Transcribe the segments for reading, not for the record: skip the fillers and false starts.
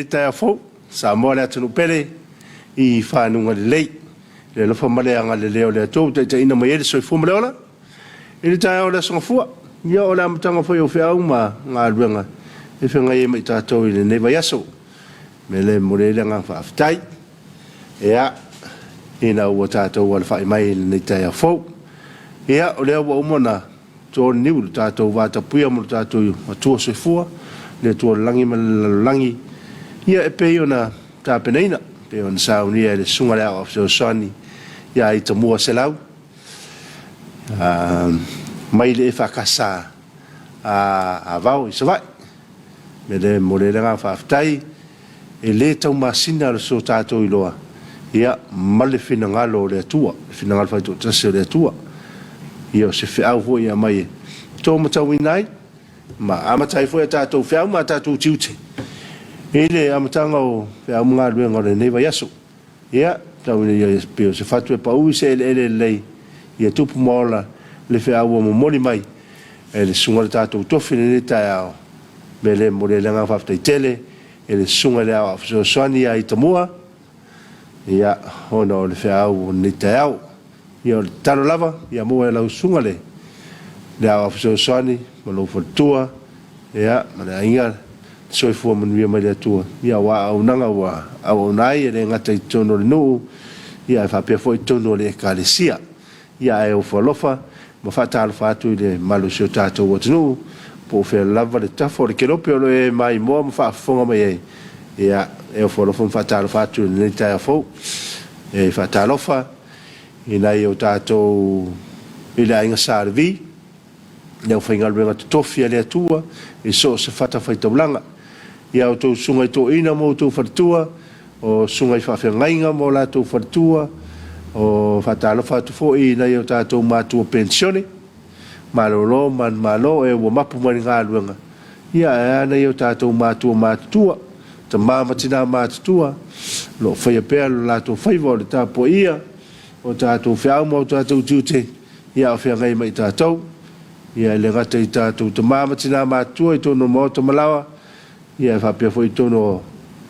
taeao fou, Samoa le atunuu pele i fanuga lelei. Le alofa ma le agalelei o le Atua ua taitaiina mai ai le soifua ma le ola i le taeao o le Aso Gafua. Ia o le amataga foi o feau ma galuega e feagai ai ma i tatou i lenei vaiaso. O le mea lea e momoli ai le agaga faafetai, ia, ina ua tatou alafai mai i lenei taeao fou. Ia, o lea ua uma ona to le niu i le tatou vatapuia ma lo tatou Atua Soifua, le Atua o le lagi ma le lalolagi, ia e pei ona tapenaina, e pei ona saunia e le Susuga i le Aoao Fesoasoani ia Itamua Selau, mai le EFKS a Avao i Savaii. O le mea lea e momoli ai le agaga faafetai, e le taumasina so tatou iloa ma le finagalo o le Atua, le finagalo faitoatasi o le Atua. Ia o se feau foi e aumai e taumatauina ai ma amata ai foi a tatou feau ma a tatou tiute i le amataga o feau ma galuega o lenei vaiaso. Ia, tau ina ia pei o se fatu e pau i se eleele lelei, ia tupu ma ola le feau ua momoli mai e le susuga i le tatou tofi i lenei taeao. O le mea lea e momoli ai le agaga faafetai tele i le Susuga i le Aoao Fesoasoani ia Itamua, ia, ona o le feau o lenei taeao. Ia o le tatalo lava, ia maua e lau susuga le Aoao Fesoasoani ma lou faletua, ia, ma le aiga, le soifua manuia mai le Atua, ia aua auaunaga ua auauna ai, e le gata i totonu o le nuu, ia ae faapea foi i totonu o le Ekalesia. Ia ae ofo alofa ma faatalofa atu i le mamalu o si o tatou atunuu, po o fea lava le tafa o le kelope o lo o e maimoa ma faafofoga mai ai, ia, e ofo alofa ma faatalofa atu i lenei taeao fou. E faatalofa i nai o tatou i le Aiga Sa Levi, le aufaigaluega totofi a le Atua i so o se fatafaitaulaga. I a outou susuga i toeaiina ma outou faletua, o susuga i faafeagaiga ma o latou faletua, o faatalofa atu foi i nai o tatou matua penisione, malolo manumalo, e ua mapu mai le galuega, ia ae a nai o tatou matua matutua, tama ma tina matutua, o lo o faia pea lo latou faiva o le tapuaia o tatou feau ma o tatou tiute, ia a o feagai ma i tatou. Ia e le gata i tatou tama ma tina matutua i totonu o maota ma laoa, ia ae faapea foi i totonu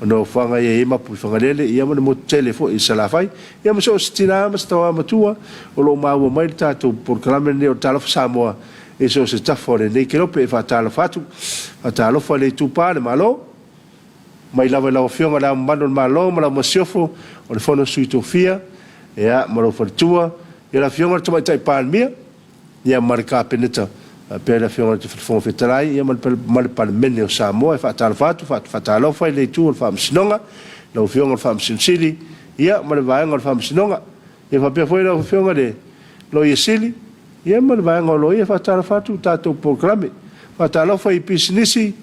o nofoaga ia e i ai mapu i Fagalele, ia ma le motu tele foi i Salafai, ia ma so o se tina ma se tama matua o lo o maua mai le tatou polokalame lenei o le Talofa Samoa i so o se tafa o lenei kelope. E faatalofa atu, faatalofa i le itupa, le Malo, mai lava i lau Afioga i Le Ao Mamalu o le Malo ma lau Masiofo, o le Fono a Sui Tofia, ia, ma lou faletua, ia le Afioga i le Tamaitai Palemia, ia ma le Kapeneta, faapea le Afioga i le Fofoga Fetalai, ia ma le Palemene o Samoa. E faatalofa atu, faatalofa i le Itu o le Faamasinoga, lau Afioga i le Faamasino Sili, ia ma le Vaega o le Faamasinoga. Ia faapea foi lau Afioga i le Loia Sili, ia ma le Vaega o Loia. E faatalofa atu i le tatou polokalame. Faatalofa i pisinisi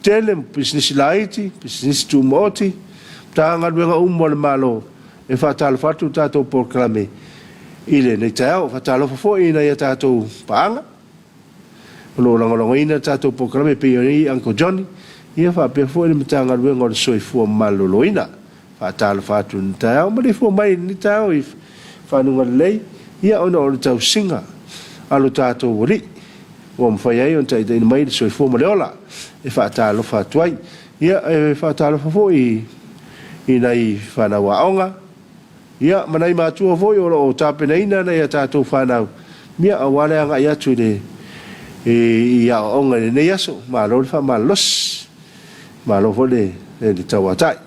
tele ma pisinisi laiti, pisinisi tumaoti, Matagaluega uma o le Malo, e faatalofa atu le tatou polokalame i lenei taeao. E faatalofa foi i nai a tatou paaga o lo o lagolagoina le tatou polokalame e pei ona i ai Uncle Johnny, ia faapea foi le Matagaluega o le Soifua Maloloina. Faatalofa atu i lenei taeao, maleifua mai i lenei taeao i fanuga lelei, ia ona o le tausiga a lo tatou Alii ua mafai ai ona taitaiina mai le soifua ma le ola e faatalofa atu ai. Ia, e faatalofa foi i nai fanau aoga, ia, ma nai matua foi o lo o tapenaina nai a tatou fanau, ia, aua le agai atu i le i aoaoga i lenei aso. Malo le faamalolosi, malo foi le tauatai.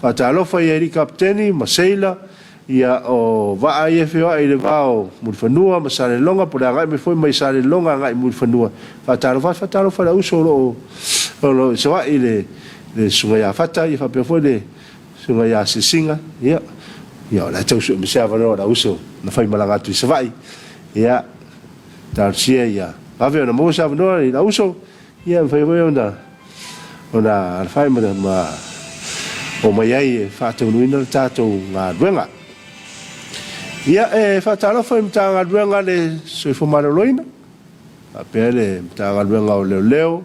Faatalofa i alii kapeteni ma seila, ia, o vaa ia e feoai i le va o Mulifanua ma Salelologa, po o le agai mai foi mai Salelologa agai i Mulifanua. Faatalofa atu, faatalofa i le uso o lo o i Savaii le Susuga ia Fata, ia faapea foi le Susuga ia Asiasiga, ia, ia o la e tau sue mai se avanoa o le auso na faimalaga atu i Savaii. Ia, talosia ia vave ona maua se avanoa i le auso, ia e mafai foi ona ona alafai ma, ma omai ai e faataunuuina le tatou galuega. Ia, e faatalofa i Matagaluega a le Soifua Maloloina, faapea le Matagaluega o Leoleo,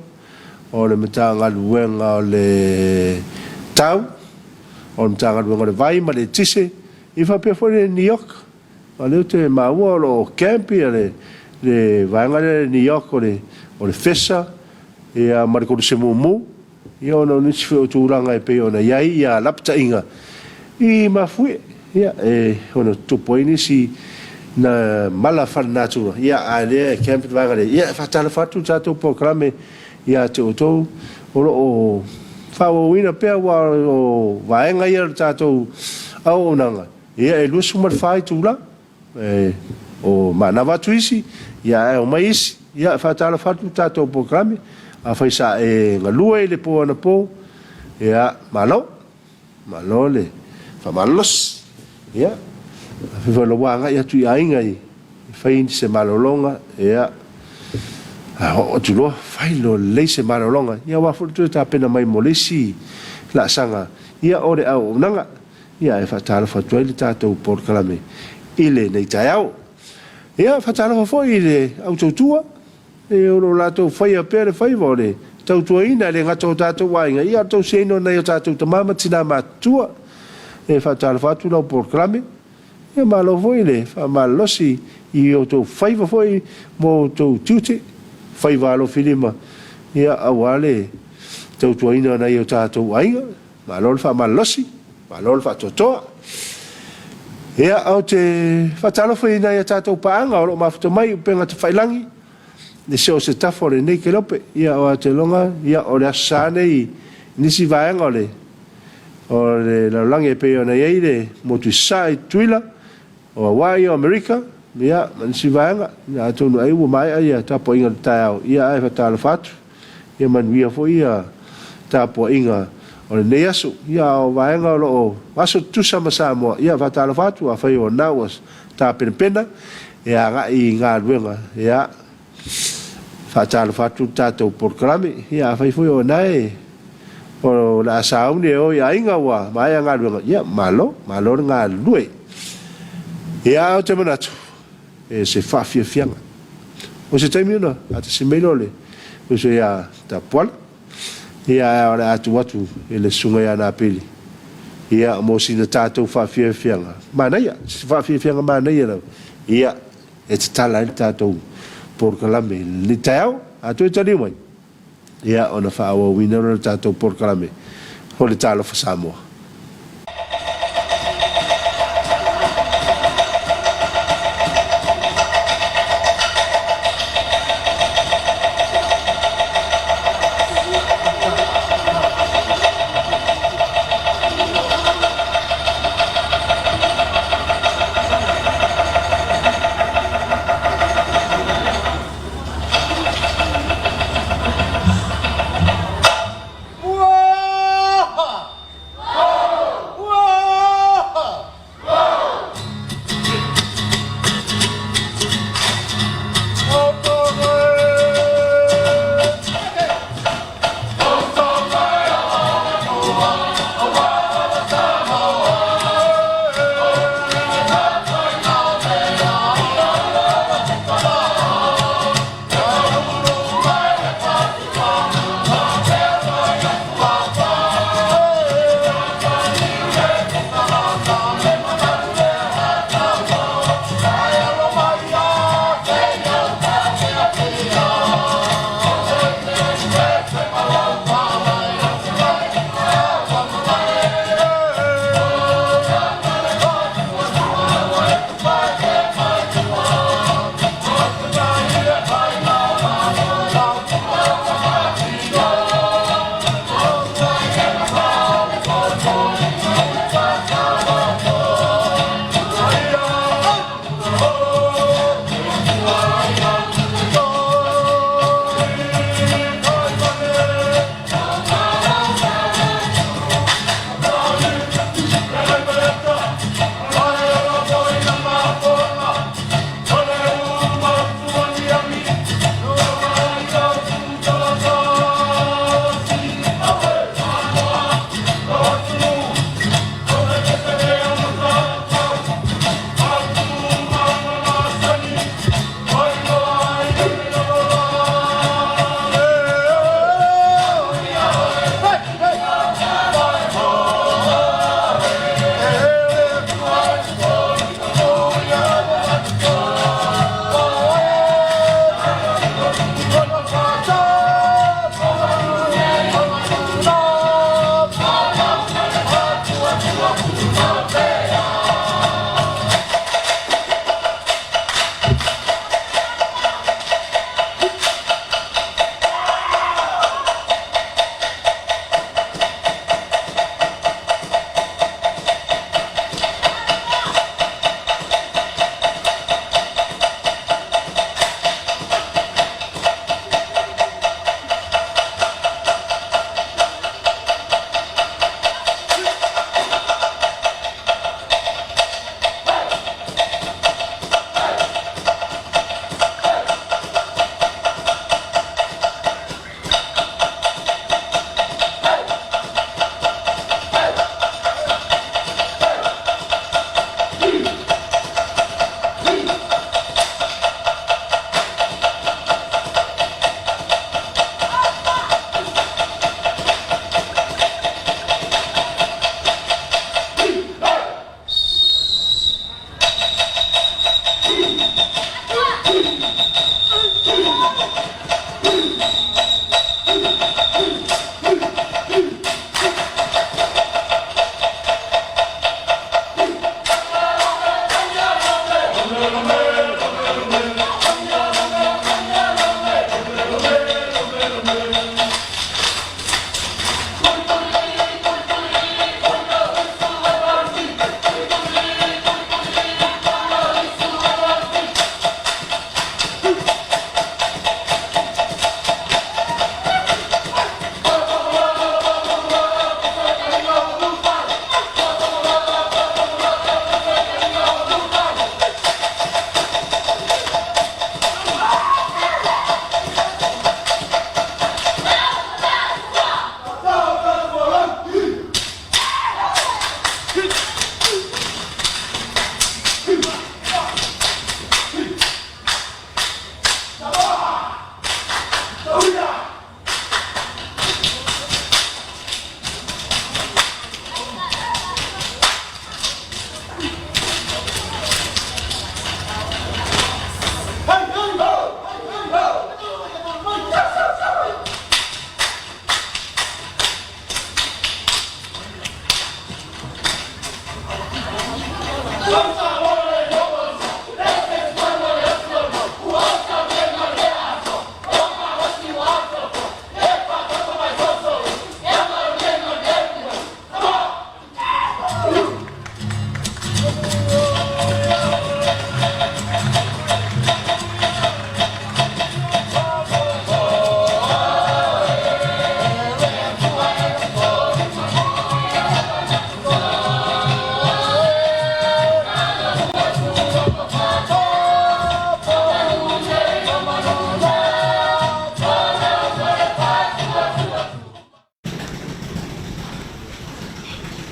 o le Matagaluega o le Tau, o le Matagaluega o le Vai ma le Eletise, ia faapea foi le NEOC. O lea ou te maua o lo o camp ia le vaega lea i New York o le FESA ia ma le Koluse Mumu. Ia ona o nisi foi o tulaga e pei ona i ai ia lapataiga i mafuie, ia e ono tutupu ai nisi na mala faalenatura, ia a lea e camp le vaega lea. Ia e faatalofa atu le tatou polokalame ia te outou o lo o faaauauina pea, aua o vaega ia o le tatou auaunaga, ia e 24 itula. O manava atu isi, ae omai isi. Ia e faatalofa atu le tatou polokalame. Afai sa e galue i le po anapo, ia malo, malo le faamalolosi. Ia, afai foi o la ua agai atu i aiga e fai se malologa, ia, oo atu loa fai loa lelei se malologa, ia aua foi le toe tapena mai mo le isi laasaga, ia o le auaunaga. Ia e faatalofa atu ai le tatou polokalame i lenei taeao. Ia, faatalofa foi i le au tautua, e o lo o latou faia pea le faiva o le tautuaina, e le gata o tatou aiga, ia a o le tausiaina o nai o tatou tama ma tina matutua. E faatalofa atu lau polokalame. Ia malo foi le faamalolosi i outou faiva foi ma outou tiute, faiva alofilima, ia aua le tautuaina o nai o tatou aiga. Malo le faamalolosi, malo le faatoatoa. Ia, ou te faatalofa i nai a tatou paaga o lo o mafuta mai i upega tafailagi i so o se tafa o lenei kelope. Ia, aua ou te iloa, ia, o le Aso Sa lenei i nisi vaega o le o le lalolagi e pei ona i ai le motu i Sasae i Tutuila, o Hawaii, o Amerika, ia, ma nisi vaega. Ia, atonu ai ua maea ia tapuaiga i le taeao, ia, ae faatalofa atu. Ia manuia foi ia tapuaiga o lenei aso. Ia, a o vaega o lo o aso tutusa ma Samoa, ia, faatalofa atu, afai o lena ua tapenapena e agai i galuega, ia, faatalofa atu le tatou polokalame. Ia, afai foi o lena e o le a sauni e o i aiga ua maea galuega, ia, malo, malo le galulue. Ia, ae ou te manatu, e se faafiafiaga. O se taimi ona faatasi mai lea o le uso ia Tapuala, ia ae o le a tuu atu i le susuga ia Napeli, ia mo sina tatou faafiafiaga manaia, se faafiafiaga manaia lava, ia e tatala ai le tatou polokalame i lenei taeao. A toe taliu mai, ia ona faaauauina lea o le tatou polokalame o le Talofa Samoa. Ua!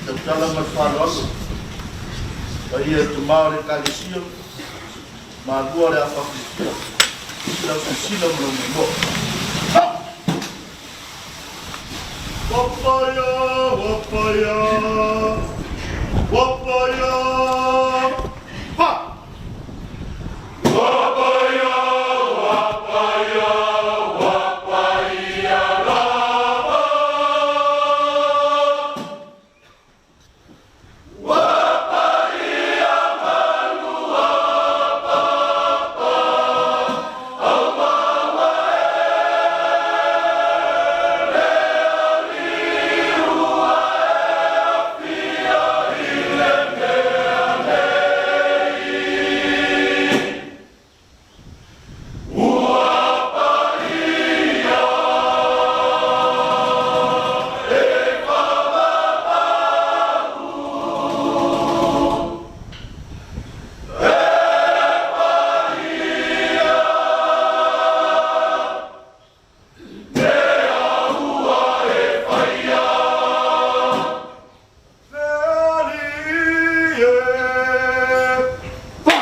Tautala ma le faaaloalo, paia i le tama o le Ekalesia, Malua o le a faafiafia i lau silasila ma lau manoa. Papaia, papaia, papaia, pa! Le Alii e! Pa!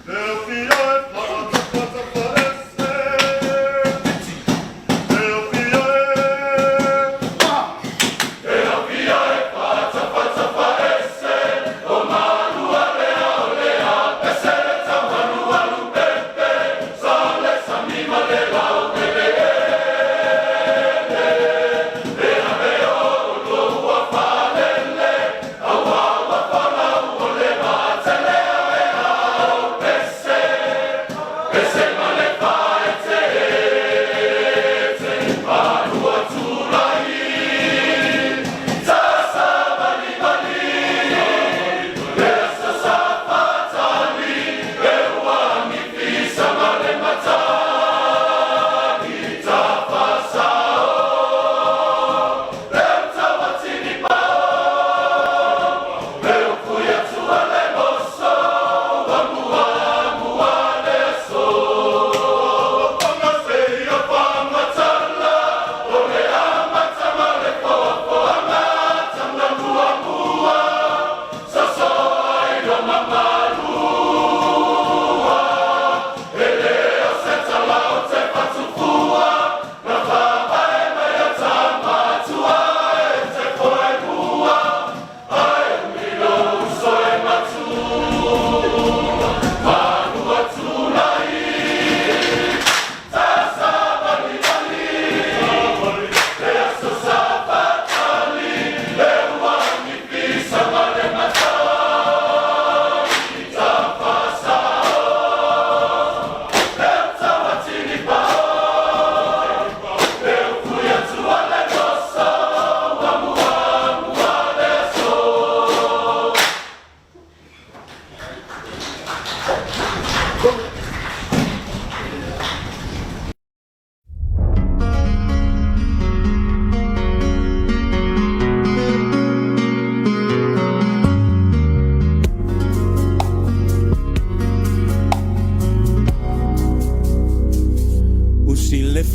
Le Afia e faatafatafataese. Le Afia e! Pa!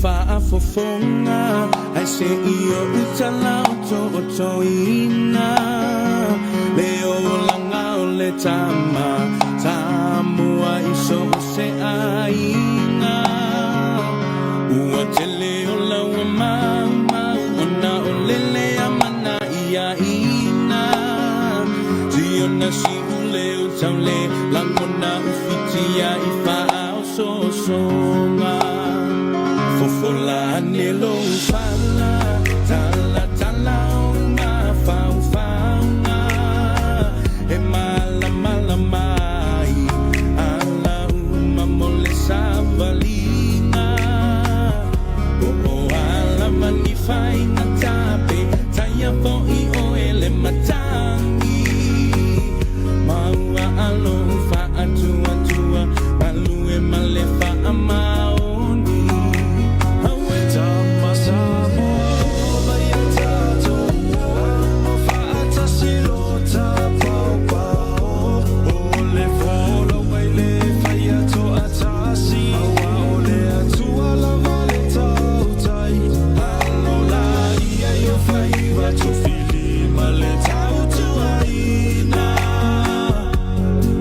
faafofoga ae se i ou talaoto'otoina le olaga o le tama Samoa i so o se aiga. Ua tele o laua maumau ona o le le amanaiaina. Siona si'u leo taule lagona ufitia i faaosoosoga. Fofola ane lou fala, talatala ou mafaufauga, e malamalama ai ala uma mo le savaliga. Po o a lava ni faigata pe taia fo'i oe le matagi, ma ua alo faatuatua galue ma le faamaoni. Auē tama Samoa o mai e tatou amo faatasi lo tapaopao o le folauga i le faia toatasi aua o le Atua lava le tautai alo laia i o faiva tofilima le tautuaina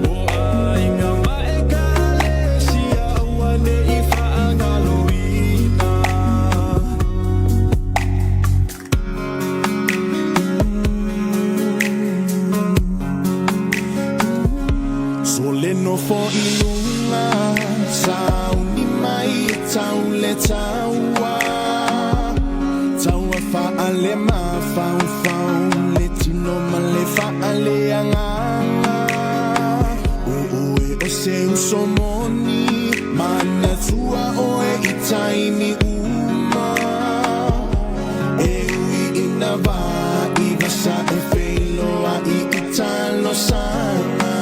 o aiga ma ekalesia aua ne'i faagaloina. So le nofo i luga sauni mai e tau le taua taua faale mafaufau le tino ma le faale agaga o oe o se uso moni manatua oe i taimi uma e ui ina va'i vasa e feiloa'i i talosaga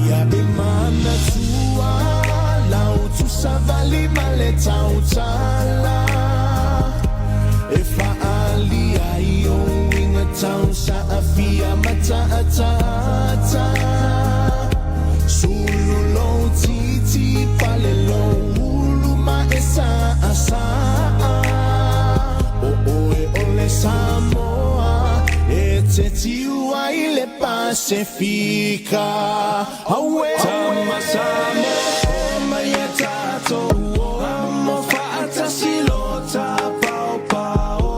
ia e manatua lau tusavali ma le tautala e fa'aalia ai ou uiga tausaafia ma ta'ata'ata sulu lou titi pale lou ulu ma e sa'asa'a o oe o le Samoa e te tiu ai le Pasefika. Auē tama Samoa o mai e tatou o amo faatasi lo tapaopao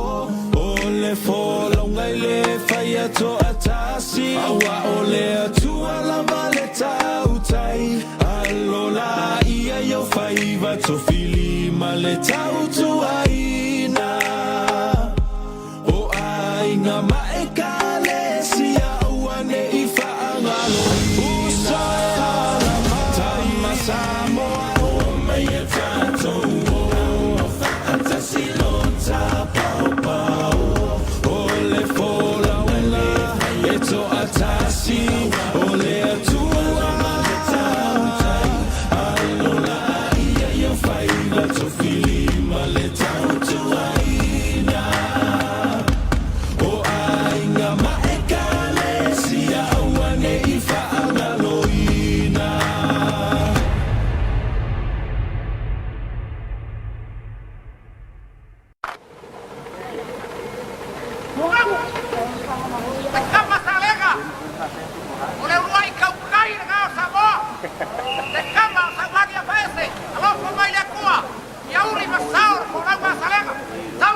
o le folauga i le faia toatasi aua o le Atua lava le tautai alo laia i o faiva tofilima le tautuaina o aiga ma ekalesia aua ne'i faagaloina. Tama Samoa o mai e tatou o faatasi lo tapaopao o le folauga e toatasi o le Atua lava le tautai alo laia i o faiva tofilima le tautuaina o aiga ma ekalesia aua ne'i faagaloina. Le tama Salega, o le uluai tautai lena o Samoa, le tama o Saumani Afaese, alofa mai le Atua, ia uli ma sao le folauga a Salega. Sau!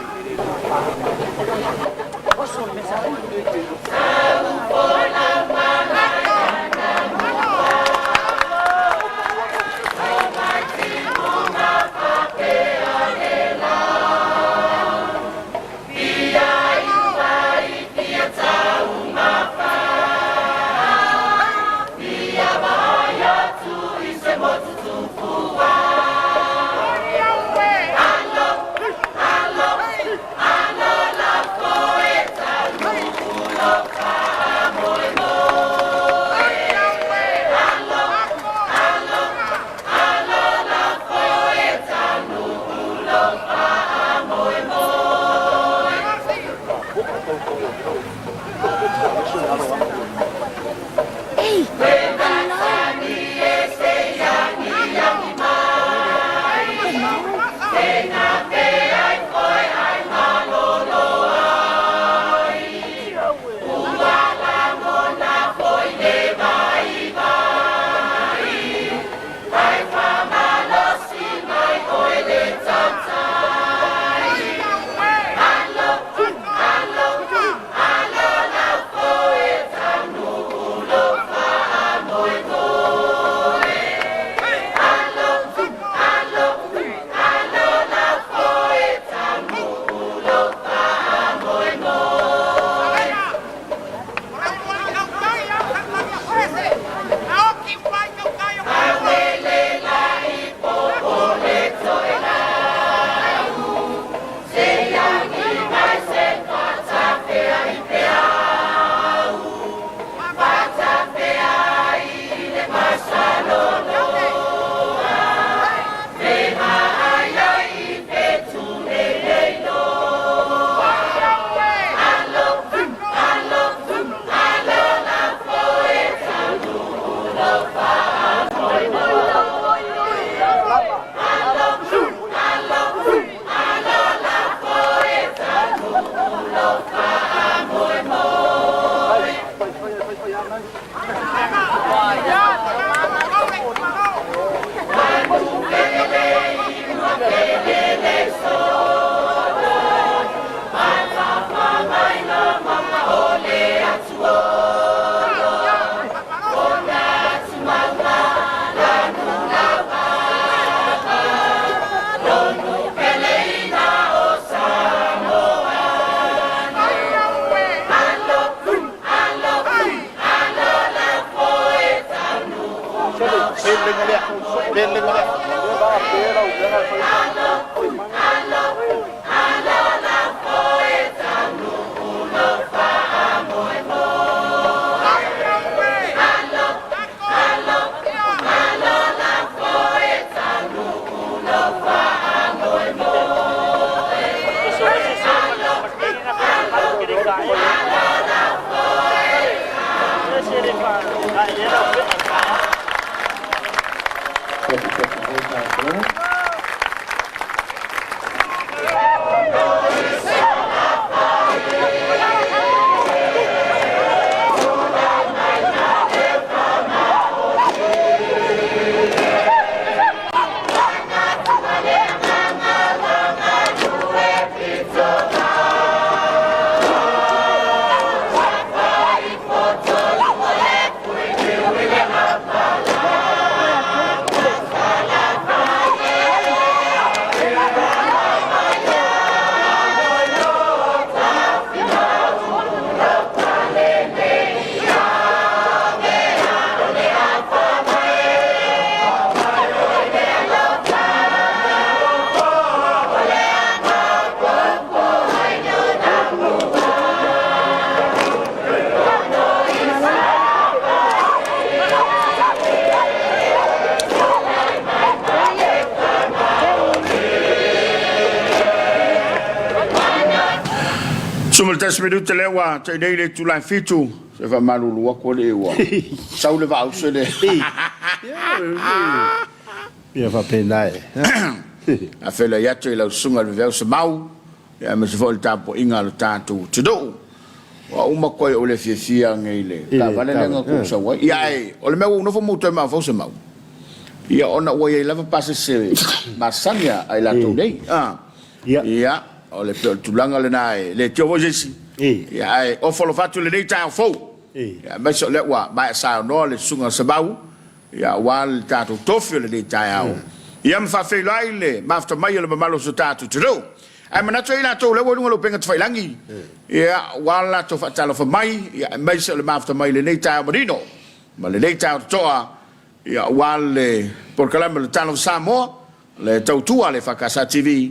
11 minute lea ua tai nei le itula e fitu. Se faamalulu atu alii ua sau le vaauso le. Ia faapena e. A feiloai atu i lau susuga i le Veveau Semau, aemaise foi o le tapuaiga a lo tatou atunuu. Ua uma koe o le fiafia nei le taavale lea na tou sau ai. Ia ae o le mea ua ou nofo ma ou toe mafaufau Semau, ia ona ua i ai lava pasese masani a i latou nei. Ia, o le pei o le tulaga lena e le tio foi se isi. Ia ae ofo alofa atu i lenei taeao fou. Ia aemaise o lea ua maea saunoa le susuga Semau, Ia, aua le tatou tofi o lenei taeao. Ia ma faafeiloai le mafuta mai o le mamalu o so tatou atunuu. Ae manatu ai i latou o lea ua i luga o le upega tafailagi, ia, aua le latou faatalofa mai, ia, aemaise o le mafuta mai i lenei taeao manino ma lenei taeao totoa, ia, aua le polokalame o le Talofa Samoa, le tautua a le EFKS TV,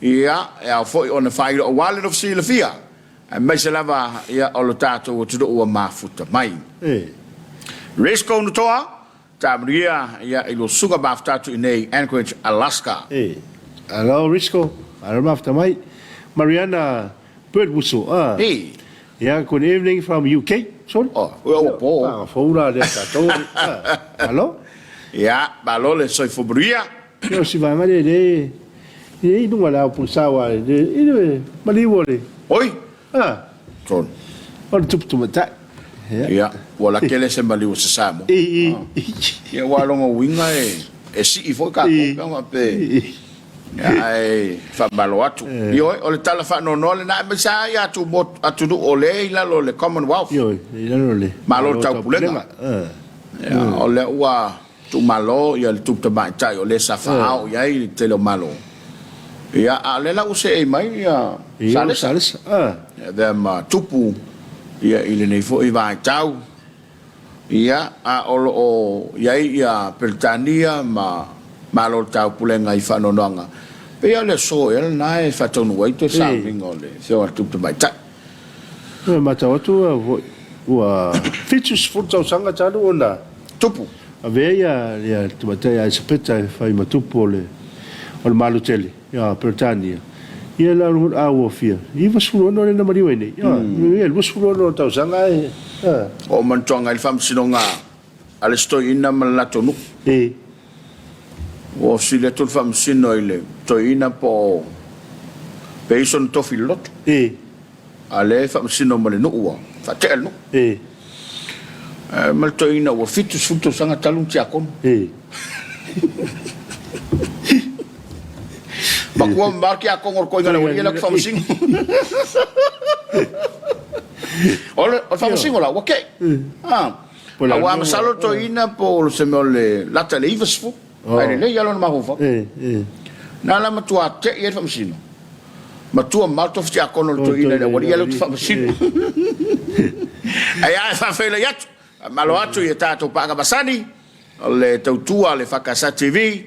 ia, e ao foi ona faailoa aua le nofo silafia, aemaise lava ia, o lo tatou atunuu ua mafuta mai. Risco Nutoa, taamanuia ia i lua susuga mafuta atu i nei Anchorage, Alaska. Alo Risco, alo mafuta mai. Mariana Birdwhistle, ah. Yeah, good evening from UK. Sorry. Oh, ua ua po. Ah, fou la lea tatou. Ah, alo. Ia, malo le soifua manuia. Ia, o si vaega lea le i luga le ao pulsa wa le i le maliu o le. Oi. Ah. Tonu. O le tupu tumatai. Ia. Ia, ua la tele se maliu o se Samoa. I i. Ia, ua longa uiga e e sii foi tatou pe faapea. Ae faamalo atu. Ioe, o le tala faanoanoa lena, aemaise lava i atunuu o lea e i lalo o le Commonwealth. Ioe, i lalo o le Malo o Taupulega. O lea ua tuumalo le tupu tamaitai o lea sa faaao i ai le tele o Malo. Ia, a o lea la ua seei mai Salesa. E avea ma tupu i lenei foi vaitau. Ia, a o lo o i ai ia Peretania ma Malo o le Taupulega i faanoanoaga, pei lava o le aso ea lena e faataunuu ai toe sauniga o le Afioga i le Tupu Tamaitai. E matau atu foi ua 70 tausaga talu ona Tupu. Avea ia le Tamaitai a Elisapeta e fai ma Tupu o le Malo tele ia Peretania, ia la a ua fia 96 lea na maliu ai nei, ia 26 tausaga ae. Oo manatua ai le faamasinoga a le isi toeaina ma le latou nuu. Ua fesili atu le faamasino i le toeaina po o pe i sona tofi loloto. A o lea e faamasino ma le nuu ua faatea le nuu. Ma le toeaina ua 70 tausaga talu ona tiakono. Matua mamao le tiakono o le toeaina le aualii la ku faamasino. O le faamasino la ua tei. Aua masalo le toeaina po o se mea o le lata i le 90 ae lelei lava lona mafaufau. Na la matua tei ai le faamasino. Matua mamao le tofi tiakono o le toeaina i le aualii lea ou te faamasino. Ae a e faafeiloai atu, faamalo atu i a tatou paaga masani. O le tautua a le EFKS TV,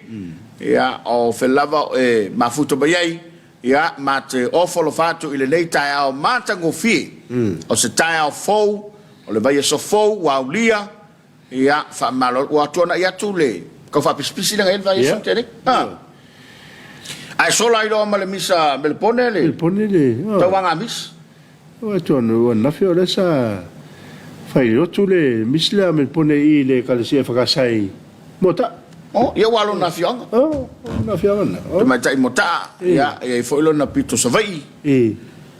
ia, o fea lava e mafuta mai ai, ia, ma te ofo alofa atu i lenei taeao matagofie. O se taeao fou, o le vaiaso fou ua aulia, ia, faamalo, ua tuanai atu le tau faapisipisi lea na i ai le vaiaso na tea nei. A. Ae sola ai loa ma le misa Melepone le Melepone le, tauaga misa. Ua atonu ua nafe o lea sa fai lotu le misi lea Melepone i le Ekalesia EFKS i Moata'a. Oh, ia ua lona afioaga. Oh, lona afioaga lena. Oh. Tamaitai Moata'a, ia, e i ai foi lona pito Savaii. I.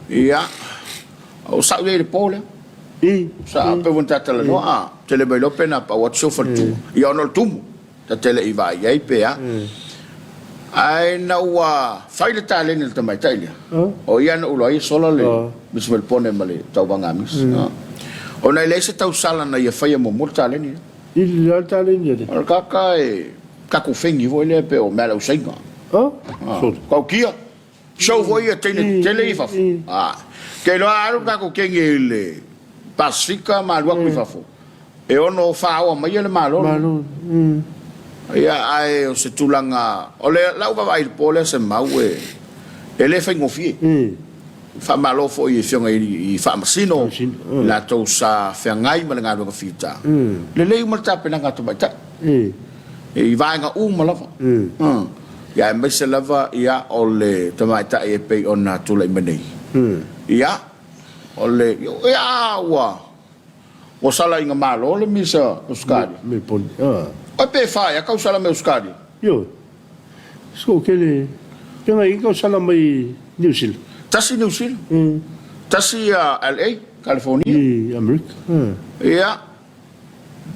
Ia, o sa'u ia i le po lea. I. Sa, pe ua na ta talanoa, a, tele mai loa pe na pau atu si ou faletua. Ia ona o le tumu. Ta te le i vaai ai pe a. Ae ina ua fai le taleni a le tamaitai lea, o ia na ulo ai e sola le Misi Melepone ma le tauvaga a Misi. Ona e leai se tausala na ia faia muamua le taleni lea. I le a le taleni a le? O le kaka e kaku fengi foi lea pe o mea a le ausaiga. Kau kia. Show foi ia teine tetele ia i fafo. Ke iloa alu le tatou kenge i le Pasifika ma alu atu i fafo, e ono faaoa mai le Malo lenei. Ia, ae o se tulaga, o le lau vaavaai i le po lea Semau e e le faigofie. Faamalo foi i afioga i Faamasino, i latou sa feagai ma le galuega fita. Lelei uma le tapenaga a tamaitai. I vaega uma lava. Ia aemaise lava ia o le tamaitai e pei ona tulai mai nei. Ia o le ia ua ua sala ina malo le misa Ausetalia. Oi pe fa ea kausala mai Ausetalia? Ioe. So kele pe ngai kausala mai Niu Sila. Tasi Niu Sila. Tasi ia LA, California. I Amerika. Ia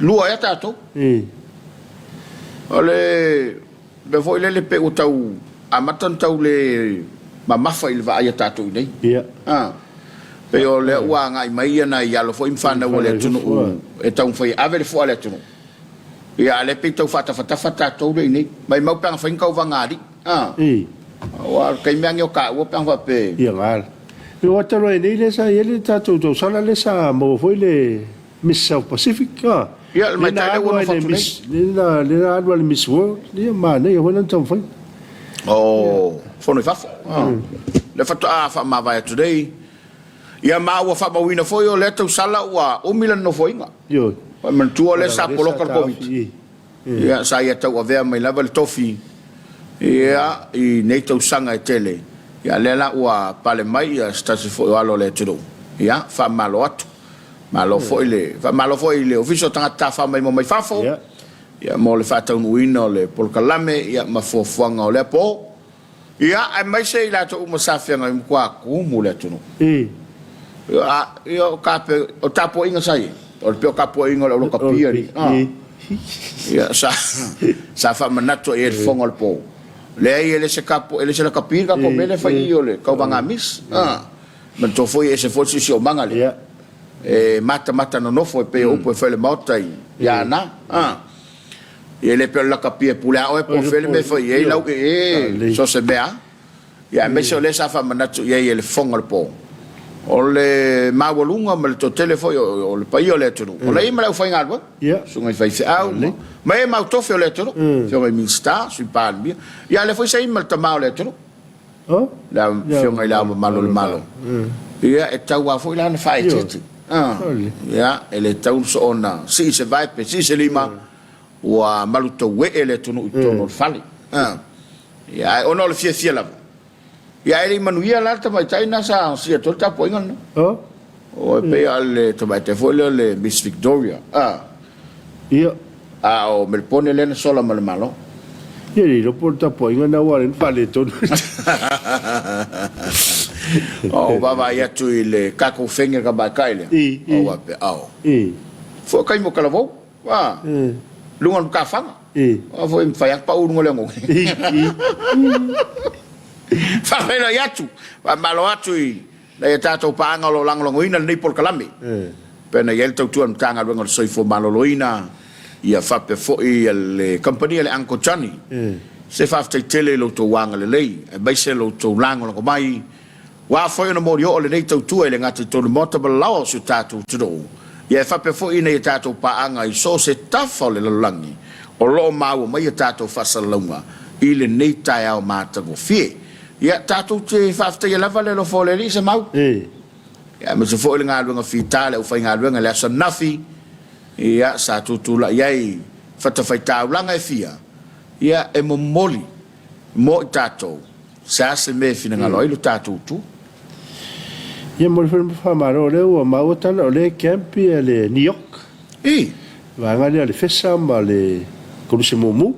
Lua ea tatou. O le mea foi lele pei ua tau amata ona tau le mamafa i le vaai a tatou i inei. A. Pei o lea ua agai mai ia nai alo foi ma fanau a le atunuu e taumafai e ave le fua a le atunuu. Ia a o lea pei tau faatafatafa tatou lea i inei. Maimau pe ana fai ni tauvaga alii. A. Aua o le taimi lava lenei o taua pe ana faapea. Ia gala. Ua talu ai nei lea sa i ai le tatou tausala lea sa maua foi le Miss South Pacific a. Ia, le maitai lea ua nofo atu nei. Lea na alu a le Miss World, ia manaia foi lana taumafaiga. Oh, fono i fafo. Lea faatoa faamavae atu nei. Ia ma ua faamauina foi o lea tausala ua umi lana nofoaiga. Ioe. Manatua lea sa poloka le Koviti. Ia, sa ia tauavea mai lava le tofi, ia, i nei tausaga e tele. Ia, lea la ua pale mai ia se tasi foi o alo o le atunuu. Ia, faamalo atu. Malo foi le, faamalo foi i le Ofisa o Tagata Tafao Maimoa Mai Fafo, ia, mo le faataunuuina o le polokalame, ia, ma fuafuaga o lea po. Ia, aemaise i latou uma sa feagai, matua tumu le atunuu. Ia, ia, o kape, o tapuaiga sa i ai, o le pei o tapuaiga o le aulokapia, alii. Ia, sa, sa faamanatu i ai le fofoga o le po. Leai, e le se kapo, e le se lakapi le tatou mea lea e fai i i o le tauvaga misi. Manatua foi e ese foi le siosiomaga lea. E matamata nonofo e pei o upu e fai i le Maota i Aana. Ia e le pei o le lakapi e pule a oe po o fea le mea e fai i ai lau ee so o se mea lava. Ia aemaise o lea sa faamanatu i ai e le fofoga o le po, o le maualuga ma le toatele foi o le paia o le atunuu, o la e i ai ma le aufaigaluega, susuga i faifeau ma e mautofe o le atunuu, afioga i Minisita, Sui Palemia, ia a o lea foi sa i ai ma le tama o le atunuu. Le Afioga i Le Ao Mamalu o le Malo, ia e tatau lava foi la ona faaeteete. Ia, e le tatau ona sii se vae pe sii se lima, ua malutauee le atunuu i totonu o le fale. Ia, ae ona o le fiafia lava, ia ae le i manuia la le tamaitai lena sa sii atu ai le tapuaiga lena. O, e pei o le tamaitai foi lea o le Miss Victoria. Ia. A o Melepone lea na sola ma le Malo. Ia le iloa po o le tapuaiga lena ua ala ai ona faaletonu. Ou vaavaai atu i le tatou fege tamaitai lea. I, i. Ou faapea, ao. I. Foi o taimi o Talavou, a. I. Luga o le matafaga. I. A foi mafai lava ona pau i luga o le oneone. I, i. Faafeiloai atu, faamalo atu i Nai a tatou paaga o lo o lagolagoina lenei polokalame, pei ona i ai le tautua a le Matagaluega o le Soifua Maloloina, ia faapea foi le kamupani a le Uncle Johnny. Se faafetai tele i lo outou agalelei, aemaise lo outou lagolago mai. Ua a foi ona molioo lenei tautua e le gata i totonu Maota ma lalaoa o si o tatou atunuu, ia e faapea foi nai a tatou paaga i so o se tafa o le lalolagi. o lo o maua mai a tatou faasalalauga i lenei taeao matagofie. Ia, tatou te faafetaia lava le alofa o le Alii, Semau. Ia, aemaise foi le galuega fita a le aufaigaluega i le aso ananafi, ia, sa tutulai ai i fatafaitaulaga e fia, ia, e momoli mo i tatou se a se mea e finagalo ai lo tatou Itu. Ia, momoli foi le faamalo, o lea ua maua tala o lea e camp ia le New York. I. Vaega lea o le Fesa ma le Koluse Mumu.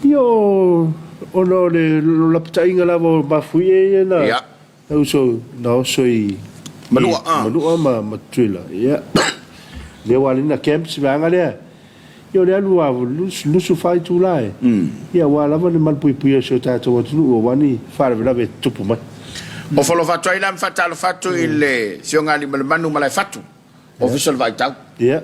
Ia, o, ona o le lapataiga lava o mafuie ia na, Ia. na uso, na oso i Manua, a. Manua ma, ma Tutuila. Ia, lea ua alina camp si vaega lea. Ia o le alu a 24 itula e. Ia aua lava le malupuipuia o si o tatou atunuu aua ni faalavelave e tutupu mai. O falofa atu ai la ma faatalofa atu i le Afioga ia Aliimalemanu Malaefatu, Ofisa o le Vaaitau. Ia.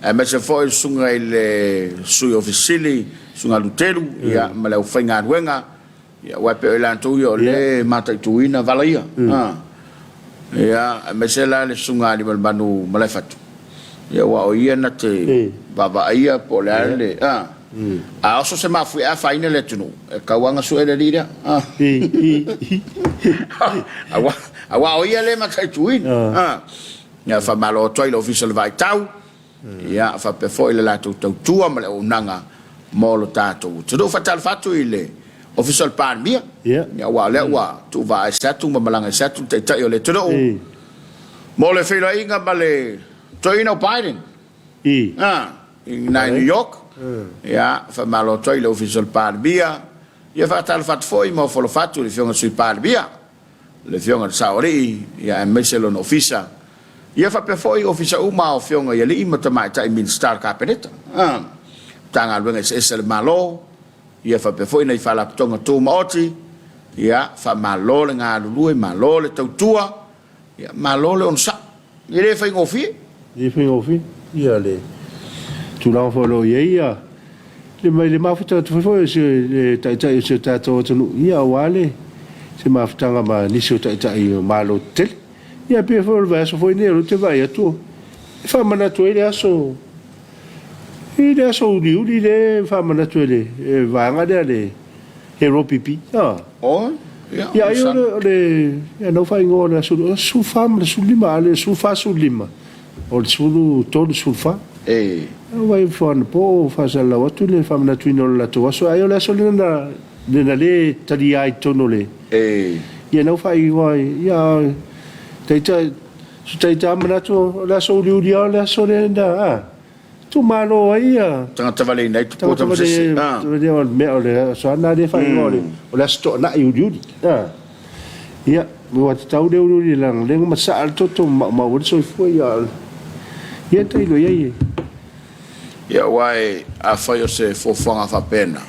Aemaise foi le Susuga i le Sui Ofisa Sili, Susuga Lutelu, ia ma le aufaigaluega. Ia, aua e pei o i latou ia o lea e mataituina vala ia. Ia, aemaise la le Susuga a Aliimalemanu Malaefatu, ia aua o ia na te vaavaaia po o le a le, a. A oso se mafuie a afaina le atunuu, e tatau lava ona sue le alii lea. Aua, aua o ia lea e mataituina. Ia, faamalo atu ai i le Ofisa o le Vaaitau. Ia, faapea foi le latou tautua ma le auaunaga mo lo tatou atunuu. Faatalofa atu i le Ofisa o le Palemia, Ia. aua o lea ua tuuvaaese atu ma malaga ese atu le Taitai o le atunuu mo le feiloaiga ma le toeaina o Biden I. i ina i New York. Ia, faamalo atu ai i le Ofisa o le Palemia. Ia, faatalofa atu foi ma ofo-alofa atu i le Afioga i le Sui Palemia. le Afioga i le Saoalii, ia aemaise lona ofisa, ia faapea foi ofisa uma o Afioga i Alii ma Tamaitai Minisita o le Kapeneta, Matagaluega eseese a le Malo, ia faapea foi nai Faalapotopotoga Tumaoti, ia faamalo le galulue, malo le tautua, ia malo le onosai. E le faigofie. E le faigofie ia le tulaga foi o lo o i ai ia le mai le mafuta atu foi foi o se le taitai o si o tatou atunuu ia aua le se mafutaga ma nisi o taitai o Malo tetele. Ia pei foi o le vaiaso foi nei o lea ou te vaai atu e faamanatu ai le aso i le aso uliuli lea e faamanatu e le vaega lea le Hero PP. Ah. Oh, ia, ia ai o le ia nau faaigoa o le aso 14 ma le 15, a le 14 15 o le 13 14. E. Ua i fo anapo o faasalalau atu le faamanatuina o le latou aso. Ai o le aso lena na lena le talia ai totonu o le. E. Ia nau faaigoa ia taita su taita manatu o le aso uliuli o le aso lena ah. Tumalo ai ia. Tagata valeina ai tupua tamasese. Tagata vale o le mea o le aso ana le faaigoa o le o le aso toanai uliuli. Ah. Ia, ua tatau le uliuli leaga lea ma saa le toto ma maumau ai le soifua ia. Ia tailo i ai e. Ia aua e afai o se fuafuaga faapena,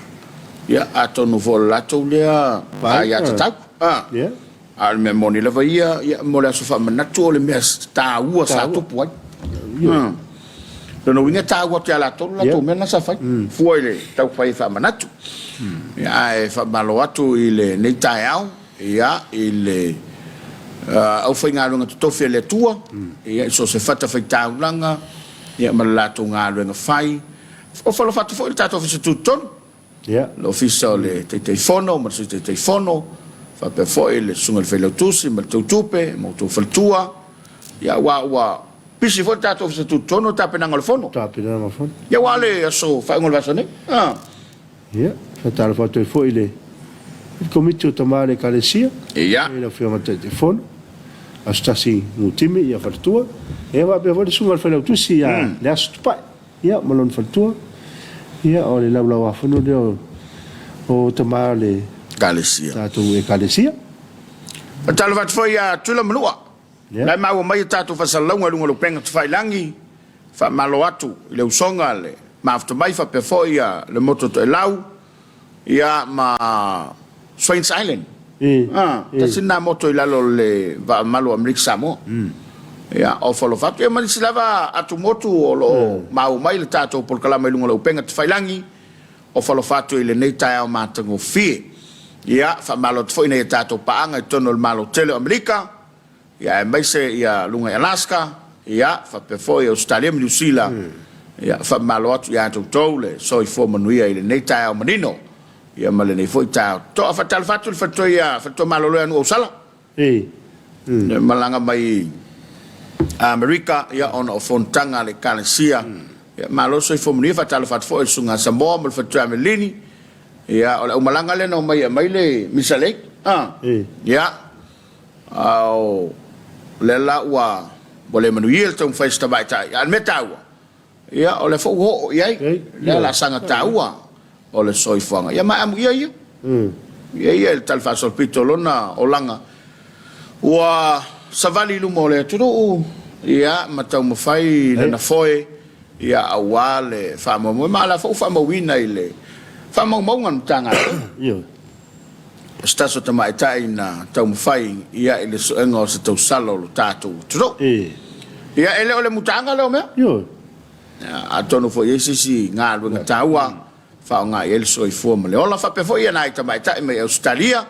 ia atonu foi o le latou lea aiatatau. Ah. Ia. A o le mea moni lava ia, ia mo le aso faamanatu o le mea taua sa tupu ai. Lona uiga e taua atu ia latou le latou mea lena sa fai, fua i le taumafai e faamanatu. Ia, ae faamalo atu i lenei taeao, ia, i le aufaigaluega totofi a le Atua, ia, i so o se fatafaitaulaga, ia, ma le latou galuega fai. Ofo alofa atu foi i le tatou Ofisa Tutotonu. Le Ofisa o le Taitaifono ma le Sui Taitaifono, faapea foi le Susuga i le Failautusi ma le Teutupe ma outou faletua, ia aua ua pisi foi le tatou Ofisa Tutotonu i le tapenaga o le Fono. Tapenaga o le Fono. Ia aua le aso faaiuga o le vaiaso nei. Ah. Ia, faatalofa atu ai foi i le Komiti o Tama o le Ekalesia. Ia. I le Afioga i le Taitaifono, Aso Tasi Gutimi, ia faletua. Ia faapea foi le Susuga i le Failautusi ia Leaso Tupai. Ia, ma lona faletua. Ia, o le laulauafono lea o, o tama o le Ekalesia. Tatou Ekalesia. Faatalofa atu foi ia Tuila Manua. Ia. La e maua mai a tatou faasalalauga i luga o le upega tafailagi. Faamalo atu i le usoga le mafuta mai faapea foi ia le motu o Toelau. Ia ma Swains Island. Ah, tasi lena motu i lalo o le vaa malu o Amerika Samoa. Ia, ofo alofa atu. Ia ma nisi lava atumotu o lo o maua mai le tatou polokalama i luga o le upega tafailagi, ofo alofa atu i lenei taeao matagofie. Ia, faamalo atu foi i nai a tatou paaga i totonu o le Malo tele o Amerika, ia aemaise ia luga i Alaska, ia faapea foi Ausetalia ma Niu Sila. Ia, faamalo atu ia te outou le soifua manuia i lenei taeao manino, ia ma lenei foi taeao totoa. Faatalofa atu i le faletua ia, faletua malolo ia Nuuausala. Le malaga mai i Amerika, ia, ona o fonotaga a le Ekalesia. Ia, malo le soifua manuia. Faatalofa atu foi i le Susuga Samoa ma le faletua ia Melini. Ia, o le aumalaga lea na omai e aumai le Misa Lake. Ia, a o lea la ua le manuia le taumafai o si tamaitai. A o le mea taua, ia, o lea foi ua oo i ai lea laasaga taua o le soifuaga. Ia, ma e amuia ia. Ia ia i le talafaasolopito o lona olaga ua savali i luma o le atunuu, ia, ma taumafai lana foe, ia, aua le faamoemoe. Ma o lea foi ua faamauina i le faamaumauga a le Matagaluega. O se tasi o tamaitai na taumafai ia i le suega o se tausala o lo tatou atunuu. Ia, e le o le mutaaga lea o mea. Atonu foi e i ai se isi galuega taua faaaoga i ai le soifua ma le ola. Faapea foi ia nai tamaitai mai Ausetalia,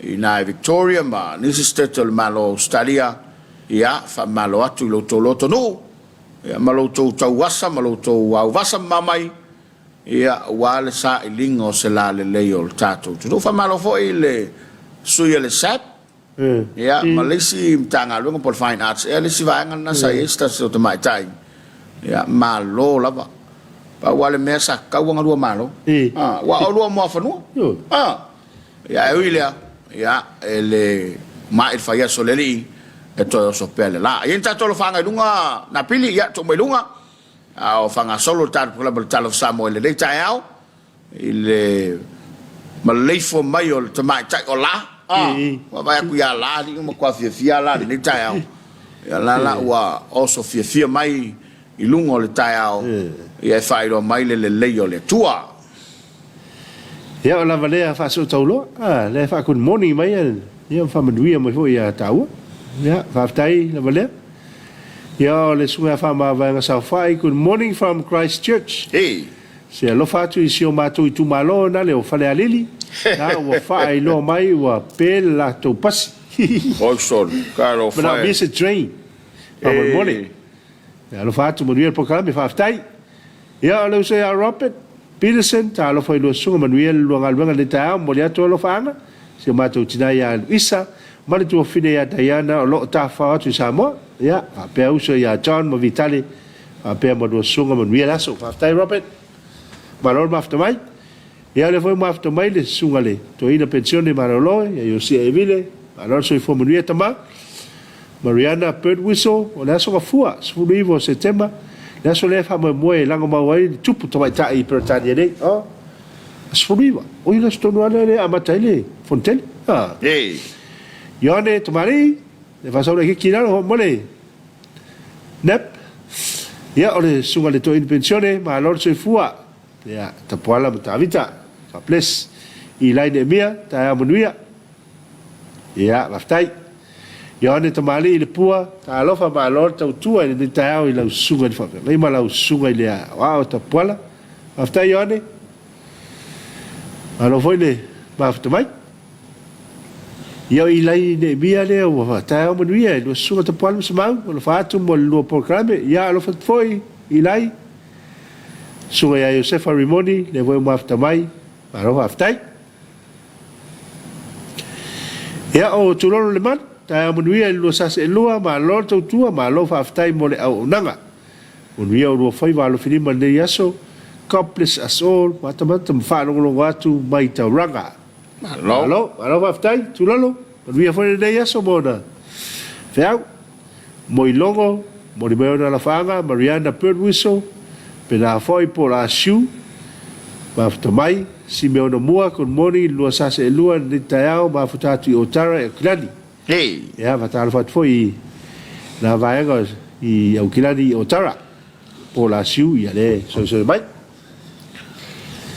i ina i Victoria ma nisi sitete o le Malo o Ausetalia, ia, faamalo atu i lo outou lotonuu, ia, ma lo outou tauasa ma lo outou auvasa mamao mai, Ia, aua le sailiga o se lalelei o le tatou atunuu. Faamalo foi i le sui o le SAB, ia, ma le isi Matagaluega po o le Fine Arts ea, le isi vaega lena sa i ai se tasi o tamaitai. Ia, malo lava. Pau lava le mea sa tatau ona lua malo. Aua o lua muafanua. Ia, ae ui i lea, ia, e le ma'i le faiaso o le alii, e toe oso pea le la. E i ai ni tatou alofaaga i luga, Napili, ia, tuu mai i luga. A o faagasolo le tatou polokalame o le Tala o Samoa i lenei taeao i le maleifua mai o le tamaitai o La. A, ua vaai atu ia La, alii ua matua fiafia La i lenei taeao. Ia la la ua oso fiafia mai i luga o le taeao, ia e faailoa mai le lelei o le Atua. Ia o lava lea faasootauloa, a, lea e faa-good morning mai ia ma faamanuia mai foi ia taua. Ia, faafetai lava lea. Ia o le Susuga ia Faamavaega Saofai, good morning from Christchurch. Hey. Se alofa atu i si o matou itumalo na le o Falealili, na ua faailoa mai ua pe le latou pasi. Oi sole, talofa e. Manaomia se drain. Faamolemole. Alofa atu, manuia le polokalame, faafetai. Ia, o le uso ia Robert Peterson, talofa i lua susuga, manuia le lua galuega i lenei taeao, momoli atu alofaaga, si o matou tina ia Luisa, ma le tuafafine ia Diana o lo o tafafao atu i Samoa. Ia, faapea uso ia John ma Vitale, faapea ma lua susuga, manuia le aso. Faafetai Robert, malo le mafuta mai. Ia o lea foi ua mafuta mai le susuga le toeaina penisione malolo ia Iosia Evile, malo le soifua manuia tama. Mariana Birdwhistle, o le aso Gafua, 19 o Setema, le aso lea e faamoemoe e lagomau ai le tupu tamaitai i Peretania nei. Oh, 19. Oi, le aso tonu lava lea e amata ai le Fonotele. Ah. Hey. Ioane Tamalii, le faasaula i kiki i lalo, mo le Nep. Ia, o le susuga le toeaina penisione, malo le soifua. Ia, Tapuala ma Tavita. God bless. Eli Neemia, taeao manuia. Ia, faafetai. Ioane Tamalii i le pua, talofa malo le tautua i lenei taeao i lau susuga i le faafeagai ma lau susuga i le aoao Tapuala. Faafetai Ioane. Malo foi le mafuta mai. Ia o Eli Neemia lea ua taeao manuia i lua susuga Tapuala ma Semau, alofa atu mo le lua polokalame. Ia alofa atu foi Eli. Susuga ia Iosefa Rimoni, lea foi ua mafuta mai, malo faafetai. Ia o Tulono le Malu, taeao manuia i le lua sasi e lua, malo le tautua, malo faafetai mo le auaunaga. Manuia o lua faiva alofilima i lenei aso. God bless us all. Matamata ma faalogologo atu mai Tauranga. Malo. Malo, malo faafetai, Tulono, manuia foi lenei aso ma ona feau. Moilogo, Molimaiona Alafaaga, Mariana Birdwhistle, Pena foi po o le Asiu, Mafuta mai, Simeona Mua, Good morning, 242 lenei taeao, mafuta atu i Otara i Aukilani. Hey. Ia, faatalofa atu foi i na vaega i Aukilani i Otara, po o le Asiu, ia le soesoe mai.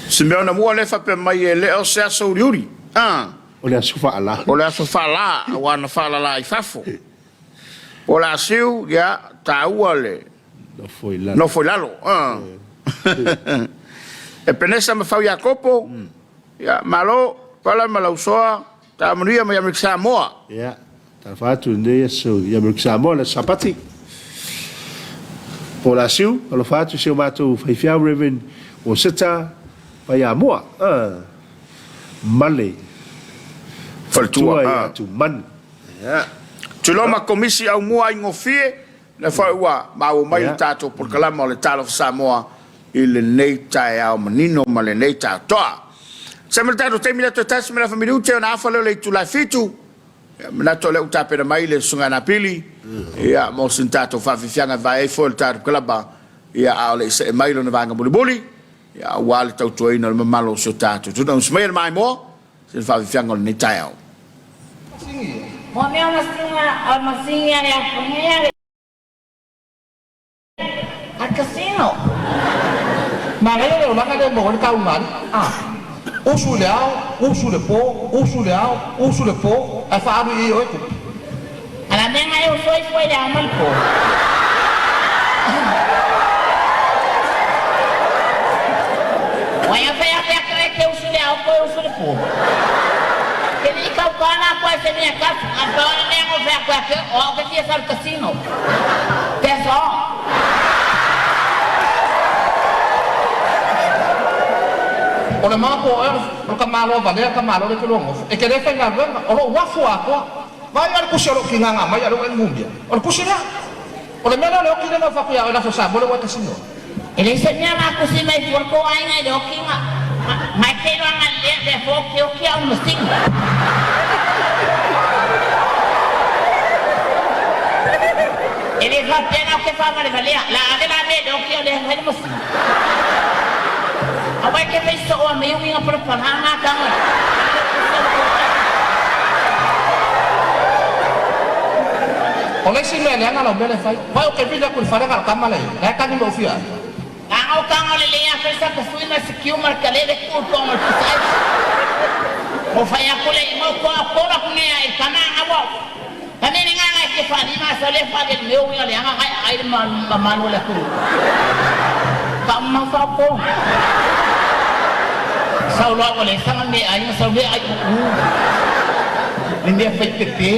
Simeona Mua lea e faapea mai e le o se aso uliuli. Ah. O le aso faalā. O le aso faalā, aua na faalala i fafo. Po o le asiu, ia, taua le. Nofo i lalo. Nofo i lalo. Epenesa ma Fau Iakopo, ia, malo, Pala ma Lausoa, Taamanuia mai Amerika Samoa. Ia, talofa atu i lenei aso i Amerika Samoa, le aso Sapati. Po Lasiu, alofa atu i si o matou faifeau Rev. Uoseta Paiamua ma le Faletua Faletua ia Tumanu. Tulou ma Komisi Aumua Aigofie, lea foi ua maua mai le tatou polokalama o le Talofa Samoa i lenei taeao manino ma lenei taotoa. Sai ma le tatou taimi lea toe tasi ma le afa minute ona afa lea o le itula e fitu. Ia, manatu o lea ua tapena mai le Susuga Napili, ia, mo sina tatou faafiafiaga e vae ai foi o le tatou kalaba, ia, a o le i see mai lona vaega mulimuli, ia, aua le tautuaina o le mamalu o si o tatou atunuu. Usi maia le maimoa, sina faafiafiaga o lenei taeao. Mo mea o masini a le afunia le a casino. Manaia le olaga lea e maua ai le taugani. Usu i le ao, usu i le po, usu i le ao, usu i le po, ae faaalu i i oe tupe. A la mea na e usu ai fua i le ao ma le po. Ua ia fai ake ake e te usu i le ao koe usu i le po. Ke ni kau kana koe se mea kafu, a pau le mea ngo fai ake ake o au ke fia sa le casino. That's all. O le mapo o o le tamaloa valea le tamaloa lea e te lua nofo, e te le faigaluega, o lou uafu atoa. Vaai la le tusi o lou tigaga mai a o lea ua e numia. O le tusi lea. O le mea lea o le oki lea na ou fai atu ia oe i le Aso Samoa lea ua e kasino ai. E leai se mea na tusi mai fua le tou aiga i le okiga, ma e te iloa na lea lea fua okioki au i le masini. E le faapea na ou te faavalevalea, la ave la mea i le oki a o lea fai le masini. Aua e te fai soo a mei uiga palapala na tago i O le isi mea leaga lau mea lea e fai, vaai ou te vili atu i le fale na o le tama lea e i ai, la e tagi mai ou fia ai. Tago o tago lelei a fai sa tasui ma sikiu ma le tale le tuu i toga o le pisa aisa. Mo fai atu le i mau toa pola ku nei a i tama anga wa. Ka mea le nganga e te whalima sa le whale le meo ia le anga ngai ai le ma manu le atu. Ka mau fa po. Sau loa ua le saga me aiga sau le ai uu. Le mea fai pepe.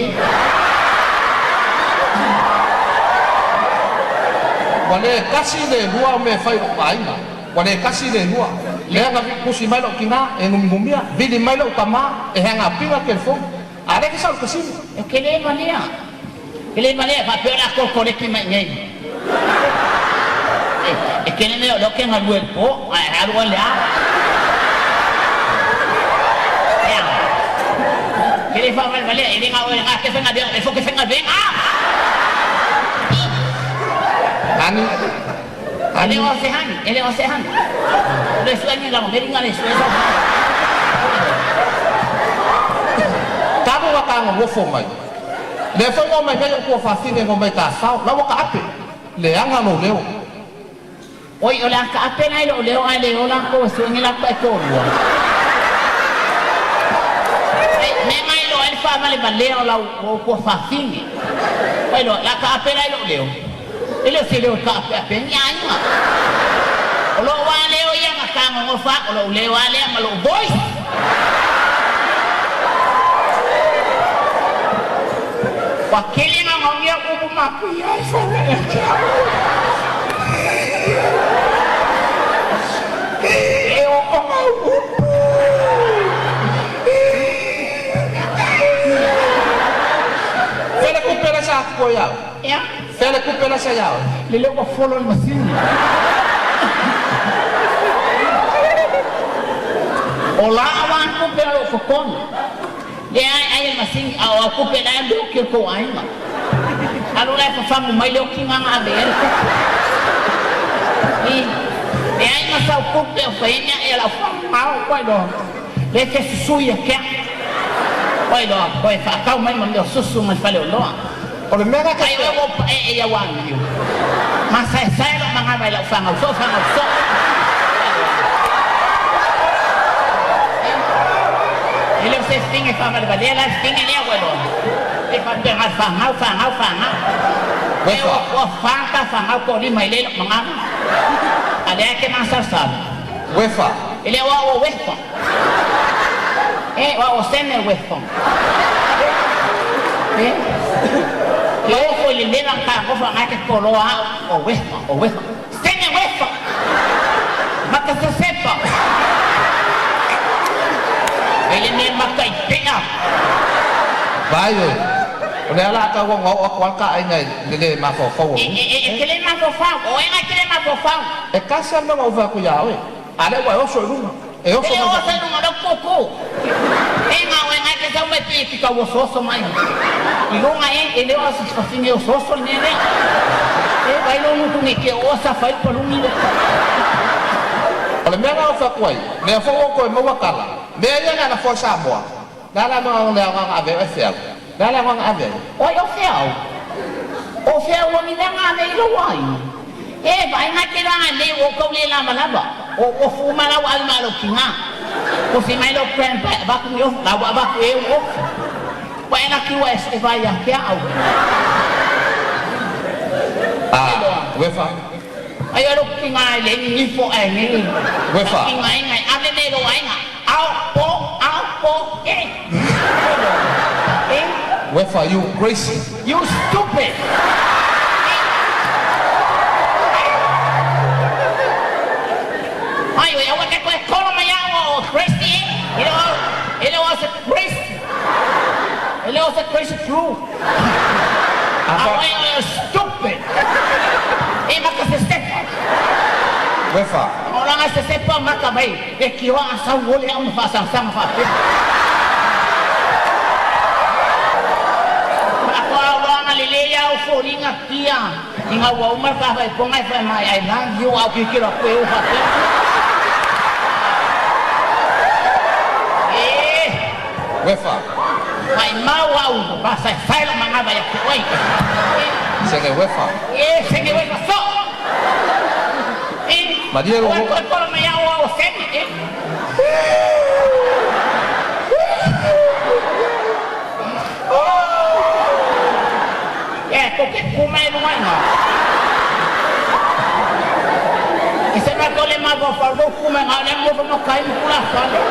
Ua le tasi le lua o mea e fai i lou aiga. Ua le tasi le lua. Lea na tusi mai lou tina e numigumia, vili mai lou tama e hangapina telefoni. A lea ke sau i le kasino. E tele valea. Tele valea faapea o le a kolekoleki mai i inei. E tele mea o lea ou te galue i le po, ae alu oe i le ao. Ea. Tele faavalevalea, e le na o oe lena e te faigaluega, o lea foi ou te faigaluega. Ani. E le o se hani, e le o se hani. O le sue ni lalo meri nga le sue sa. Talu na ta nonofo mai. Lea foi na omai nei ou tuafafine na omai tafao, la ua taape. Leaga lou leo. Oi, o le a taape la i lou leo ae le o latou e sue ni latou taitoalua. Ai, mea na iloa ai le faavalevalea o lau o tuafafine. Oi loa, le a taape la i lou leo. E le o se leo e taapeape ai ni aiga. O lou lava leo ia na tagogofa au, o lou leo lava lea ma lou voice. Ua tele gaogaogia upu mapuia ai fana ia te au. E ooga au upu. Fea le tupe lea sa atu ai au? Ea. Fea le tupe la sa ia oe? Lele ua folo le masini. O la awa a tupe o lou totogi. Lea e ai le masini, a o au tupe la e le oki o le tou aiga. Alu la e fafagu mai le okiga na ave ai le tupe. I, leai ma sau tupe o fai ai ni aʻe a lau fanau, ua iloa. Lea e te susui ia te au. Ua iloa, toe faatau mai ma mea o susu mai faleoloa. O le mea lea Ai oe ua ou paee ia ua niu. Masaesae lou manava i lau fanau soo, fanau soo. E le o se fine e faavalevalea la le fine lea ua iloa. E faapea na o le fanau, fanau, fanau. E ua, ua fa ta fanau toalima i lei lou manava. A lea e te masalosalo. Uefa. E le o au o Uefa. E o au o Sene Uefa. E, e ofo ua leleva na tagofa agae te toloa a'u o uefa, o uefa. Sene uefa! Maka sesepa! E le mea maka i pe'a. Vaai oe, o lea o le a tau ona oo atu lava ta aiga i le lē mafaufau o E, e, e, e te lē mafaufau, o oe ga e te lē mafaufau. E tasi lava le mea na ou fai atu iā oe, a lea ua e oso i luga. E oso E le mai oso i luga o lou kūkū. E ga oe ga e te sau mai pei e te tau osooso mai i luga e, e le o se fafine osooso le mea lea. E vaai lou gutu nei te oo safa ai le paluni lea. O le mea lena ou fai atu ai, lea foi ua ou toe maua tala, mea ia na lafo e Samoa, le a le agaga le agaga na ave ai oe feau? Le a le agaga na ave ai? Oi o feau, o feau o ni mea na ave i lou aiga. E vaai ga te laga nei ua ou tau le lavalava, o ofu uma la ua ave ma lou tiga. Ofi mai lou grandpa e avatu ni ofu, la ua avatu e ou ofu. Ua e laki ua e vaai ia te au. A, uefa. Ai o lou tiga e le ninifo ae nei. Uefa. Lau tiga e ave nei i lou aiga. Ao, po, ao, po, e. E. Uefa, you crazy. You stupid. Ai oe, aua te toe kolo mai au o crazy e. E le o, e le o se crazy. E le o se crazy true. A oe oe o stupid. E maka se sepa. Uefa. O langa se sepa maka mai. E kioa a sau ole au ma faasagasag faapea. Faatoa oloaga lelei lava o foliga tia ina ua uma le faafaipona e fai mai I love you a o tilotilo atu e o faapea. E! Uefa. Maimau au faasaesae lou manava ia te oe. Sege uefa. E sege uefa soo. E! Malie lou Ua oo. toe tolo mai au ao sege e. E kou te ku mai luga ina. E se matou le mafaufau kou ku mai ga le nofo ma kai ma kula fale.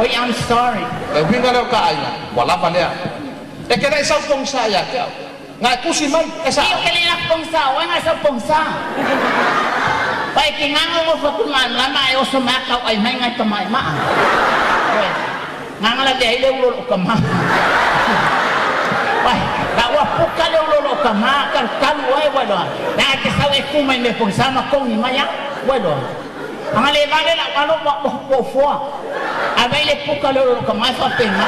Oi I'm sorry. Le uiga lea o ta aiga, ua lava lea. E te le i sau pogisa ia te au. Na e tusi mai, e sa. Io ke le lako pogisa, oe na sau pogisa. Pai ke nganga nofo atu malamalama ae oso mai a tauai mai ngai tamae maa. Oe. Nganga la leai le ulo o ka ma. Pai, la ua puka le ulo o ka ma kalu kalu oe ua loa. La te sau e ku mai me pogisa ma kongi mai a. Ua loa. Anga le vale lau alo ua ua ufoa. Ave i le puka le ulo o ka ma e faapena.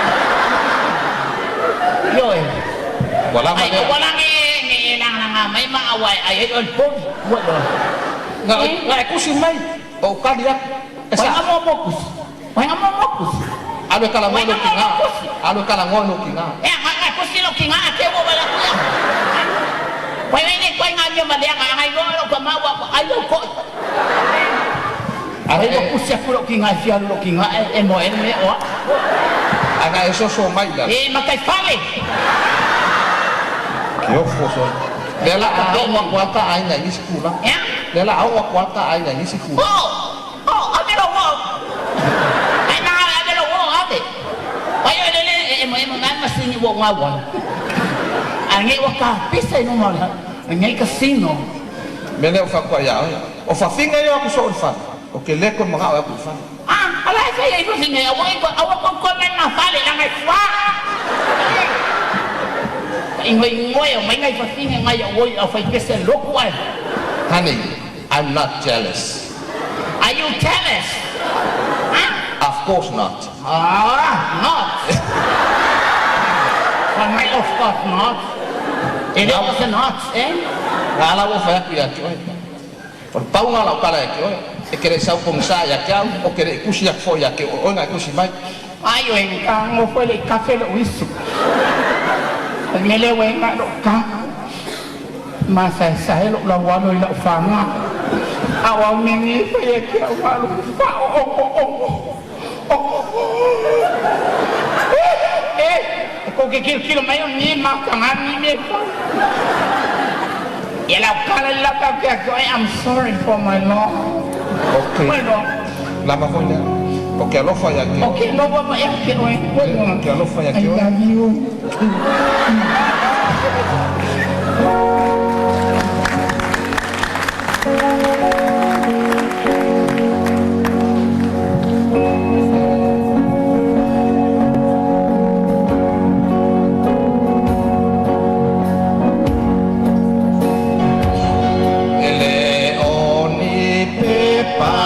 Ioe. Ua lava Ai lea. aua la ne ne e lagalaga mai ma aua e ai ai oe le povi. Ua loa. Na na e tusi mai, o ou tali atu. E Oi sa. nga mo mo kusi. Oi nga mo mo kusi. Alu e talanoa i lou tiga. Alu e talanoa i lou tiga. Ea, ga ga kusi lou tiga a ke ua wala kuia. Wai wai nei koe nga mea ma lea ga ngai loa lou tama ua ua ai lou koʻi. Are Ai ua kusi aku lou tiga e fia alu lou tiga e e moe le mea oa. A na e soso mai i lalo. E matai fale. Ke ofo sole. Lea la a oo atu lava ta aiga i nisi tulaga. Ea. Lea la a oo atu lava ta aiga i nisi tulaga. Oo! Oo! Ave lou oo! Ai na ave lou oo, ave! Ai oe lele e emoemo mai masini ua ou gau ai. Ae nei ua tapisa i luma o le nei casino. Mea lea ua fai atu ai ia oe, o fafiga ia o atu soo i le fale, ou te le toe manao e atu i le fale. A, a la e fai ai fafiga ia, aua e aua tou toe mai ma fale leaga e fua. Ka ingoingoe o mai nai fafiga ngai au oi au fai pese loku ae. Honey, I'm not jealous. Are you jealous? Huh? Of course not. Ah, not. Fai mai of course not. E le o se not, eh? Na ala ua fai atu ia te oe. O le pau na o lau tala ia te oe, e te le i sau pogisa ia te au, ou te le i tusi atu foi ia te oe, o oe na e tusi mai. Ai oe, ka nofo e le i kafe lou isu. O le mea lea ua e na lou ka. Masaesae lou laualo i lau faga. A o au mea nei e fai ia te au na lou faaoogoogo. E, e kou te tilotilo mai o ni mataga ni mea e fai. Ia lau tala i lau tau te atu ai, I'm sorry for my love. Ok. Oi loa. Lava foi lea. O ke alofa ia te O ke alofa mai ia te oe. Oi loa. O ke alofa ia te I oe. love you. E le o ni pepa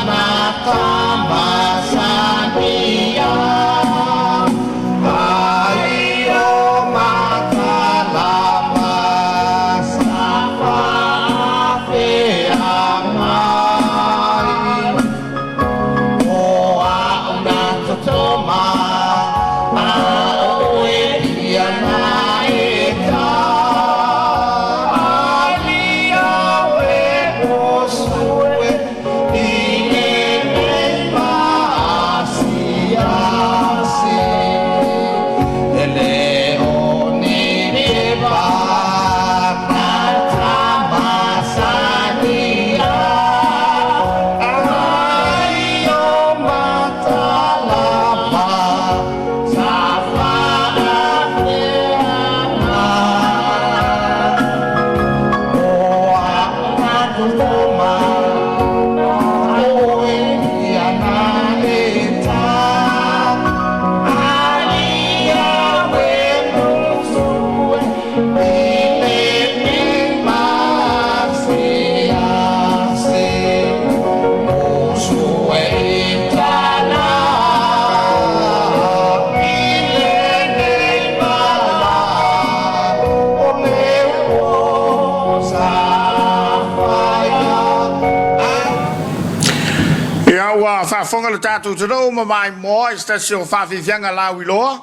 na tamasania ai o matalava sa faafeagai. O a'u na totoma a oe ia na e ta alia we mosue i lenei maasiasi. E le o ni pepa na tamasania ai o matalapa sa faapeaga. O a'u na totoma oe ia na e ta alia we musue i lenei maasiasi. Musue i tala i lenei mala o le uo sa faia. Ia, ua faafofoga le tatou atunuu ma maimoa i se tasi o faafiafiaga lauiloa,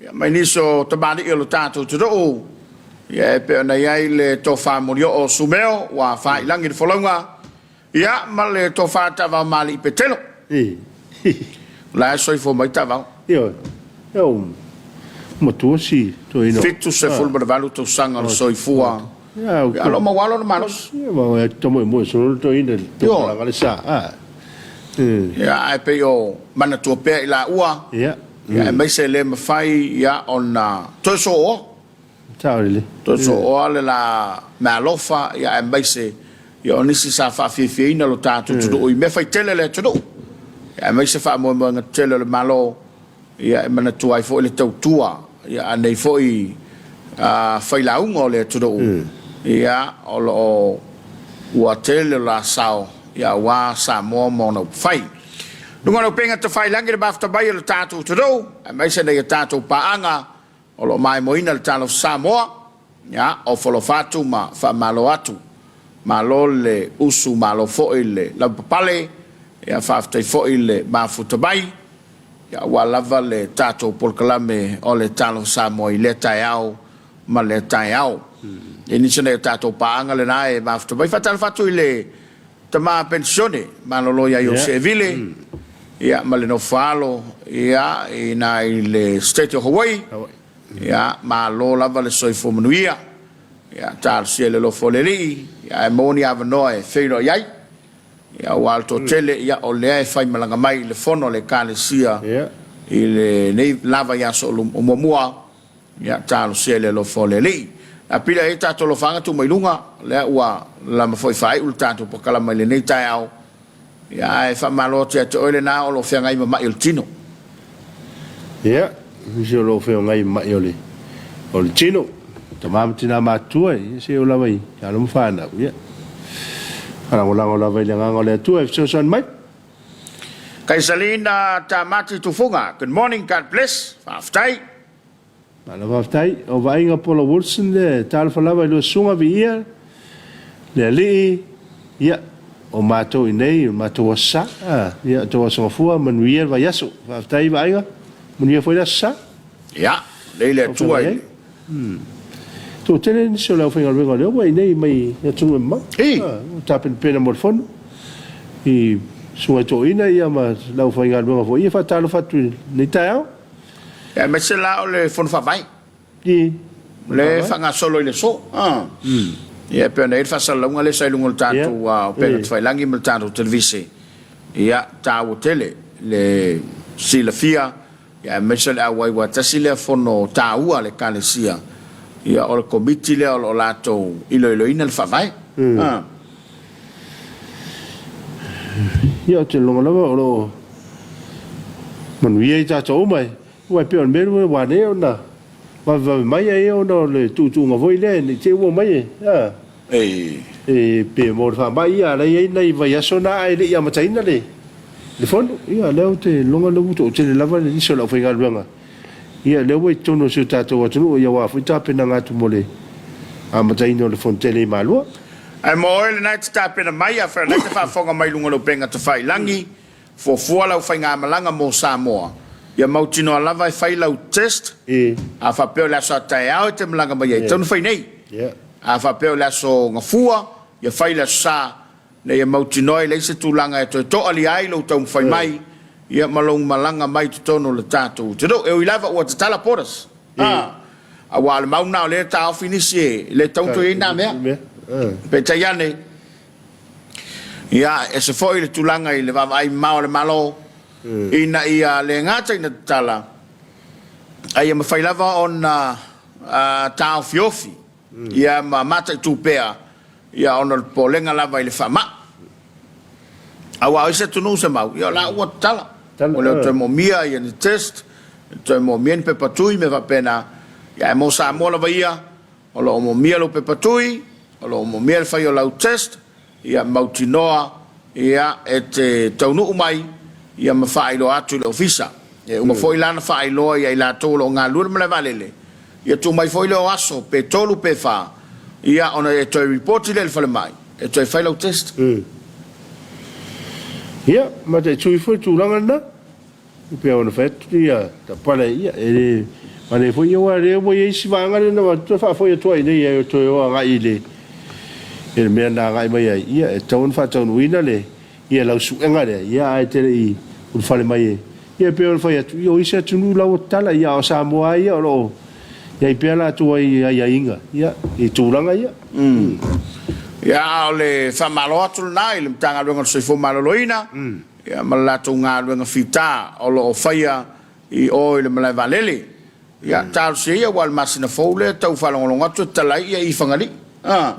ia, mai nisi o tamalii o le tatou atunuu, ia, e pei ona i ai le tofa molioo o Sumeo ua faailagi le folauga, ia, ma le tofa taavao Malii Petelo. O la e soifua mai taavao. Ioe, ia ua matua si toeaina. 78 tausaga o le soifua. Ia, o lo o maua lona malosi. Ia, ma e tamoemoe solo le toeaina i le tupulaga le sa. Ia, ae pei o manatua pea i laua. Ia. Ia, aemaise e le mafai ia ona toe sooa. Sao lelei. Toe sooa le la meaalofa, ia, aemaise ia o nisi sa faafiafiaina lo tatou atunuu i mea faitele a le atunuu, ia, aemaise faamoemoega tetele o le Malo, ia, e manatua ai foi le tautua ia a nei foi failauga o le atunuu, ia, o lo o ua tele o la sao ia aua Samoa ma ona upufai. Luga o le upega tafailagi le mafuta mai o le tatou atunuu, aemaise nai a tatou paaga o lo o maimoaina le Talofa Samoa, ia, ofo alofa atu ma faamalo atu. Malo le usu, malo foi le lavapapale, ia, faafetai foi le mafuta mai, ia, aua lava le tatou polokalame o le Talofa Samoa i lea taeao ma lea taeao. E nisi o nai o tatou paaga lena e mafuta mai. Faatalofa atu i le Tama penisione malolo ia Iosevile, ia, ma le nofo alo, ia, i ina i le State o Hawaii, ia, malo lava le soifua manuia, ia, talosia i le alofa o le Alii, ia, ae maua ni avanoa e feiloai ai, ia, aua o le toatele, ia, o lea e faimalaga mai i le fono a le Ekalesia i lenei lava vaiaso o muamua. Ia, talosia i le alofa o le Alii. A pili ai tatou alofaaga tuu mai luga, lea ua lama foi faaiu le tatou pakalama i lenei taeao. Ia, ae faamalo atu ia te oe lena o lo o feagai ma mai o le tino. Ia, nisi o lo o feagai ma mai o le, o le tino, tama ma tina matutua, ia se o lava i alo ma fanau, ia. Faalagolago lava i le agaga o le Atua e fesoasoani mai. Kaisalina Tamati Tufuga, Good morning, God bless. Faafetai. Malo faafetai. O vaaiga Paula Wilson lea e talofa lava i lua susuga viia le Alii ia o matou inei o matou aso sa a ia o tou aso gafua manuia le vaiaso. Faafetai vaaiga manuia foi le aso sa. Ia, lei le Atua i le. Toatele nisi o le aufaigaluega o lea ua inei mai atunuu e mamao. I. Ua tapenapena mo le fono i susuga i toeaiina ia ma le aufaigaluega foi ia faatalofa atu i lenei taeao. Aemaise la o le Fono Faavae. I. Lea e faagasolo i le aso. Ia e pei ona i ai le faasalalauga lea sa i luga o le tatou upega tafailagi ma le tatou televise. Ia, taua tele le silafia, ia aemaise o le auai aua tasi lea fono taua a le Ekalesia. Ia, o le Komiti lea o lo o latou iloiloina le Faavae. A. Ia, ou te lagona lava o lo o manuia i tatou uma. Aua e pei o le mea lea ua ala ai ona vavevave mai ai ona o le tuutuuga foi lea ne i te i ua omai e, a, e pe mo le faamai ia, a o la e i ai nai vaiaso na ae le i amataina le fono. Ia, o lea ou te lagona lea ua toatele lava nisi o le aufaigaluega, ia, lea ua i totonu o si o tatou atunuu, ia, aua foi tapenaga atu mo le amataina o le fono tele i Malua. Ae mo oe lena e te tapena mai, afai o lena e te faafofoga mai i luga o le upega tafailagi, Fuafua lau faigamalaga mo Samoa, ia mautinoa lava e fai lau test, a faapea o le aso a taeao e te malaga mai ai, tatau ona fai nei. A faapea o le aso Gafua, ia fai le aso Sa, ina ia mautinoa e leai se tulaga e toe toalia ai lou taumafai mai, ia ma lou malaga mai i totonu o le tatou atunuu. E ui lava ua tatala borders, aua o le mau lena o lea e taofi nisi e le tatau ona toe i ai na mea. Peitai ane, Ia, ese foi le tulaga i le vaavaai mamao a le Malo, ina ia le gata ina tatala, a ia mafai lava ona taofiofi ia ma mataitu pea ia ona o le popolega lava i le faamai. Aua o isi atunuu se mau, ia o la ua tatala. Ua le o toe moomia ia ni test, toe moomia ni pepa tui, mea faapena. Ia, ae mo Samoa lava ia, O lo o momia lou pepa tui, o lo o momia le fai o lau test, ia mautinoa ia e te taunuu mai ia ma faailoa atu i le ofisa. E uma foi la ona faailoa ia i latou o lo o galulue le malae vaalele, ia tuu mai foi lea o aso pe tolu pe fa, ia ona e toe ripoti lea i le falemai e toe fai lau test. Ia, mataitui foi le tulaga lena. E pei ona fai atu ia tapala ia, e le manaia foi aua o lea ua i ai isi vaega lea na toe faafoi atu ai nei e toe o agai i le i le mea na agai mai ai, ia e tatau ona faataunuuina le ia lau suega lea, ia ae te le i ulufale mai e. Ia e pei ona fai atu, ia o isi atunuu la ua tatala, ia a o Samoa lava ia o lo o i ai pea latou aiaiga ia i tulaga ia. Ia a o le faamalo atu lena i le Matagaluega o le Soifua Maloloina, ia ma le latou galuega fita o lo o faia i o i le malae vaalele. Ia, talosia ia aua o le masina fou lea e tau faalogologo atu e tatala ai ia i Fagalii. A,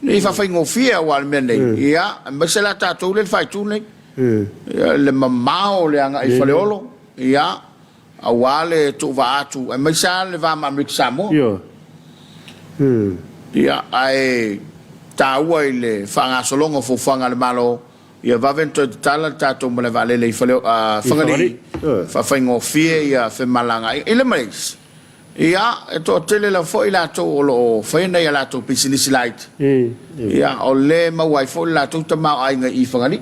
ne i faafaigofie aua o le mea nei, ia, aemaise la tatou lea i le faaitu nei, ia, le mamao o le agai i Faleolo, ia, aua le tuuvaa atu, aemaise lava le va ma Amerika Samoa. Ia, ae taua i le faagasologa o fuafuaga a le Malo, Ia vave ona toe tatala le tatou malae vaalele i Fagalii, faafaigofie ia femalagaaiga i le Malaysia. Ia, e toatele lava foi i latou o lo o faia nai a latou pisinisi laiti. Ia, o lea e maua ai foi le latou tamaoaiga i Fagalii.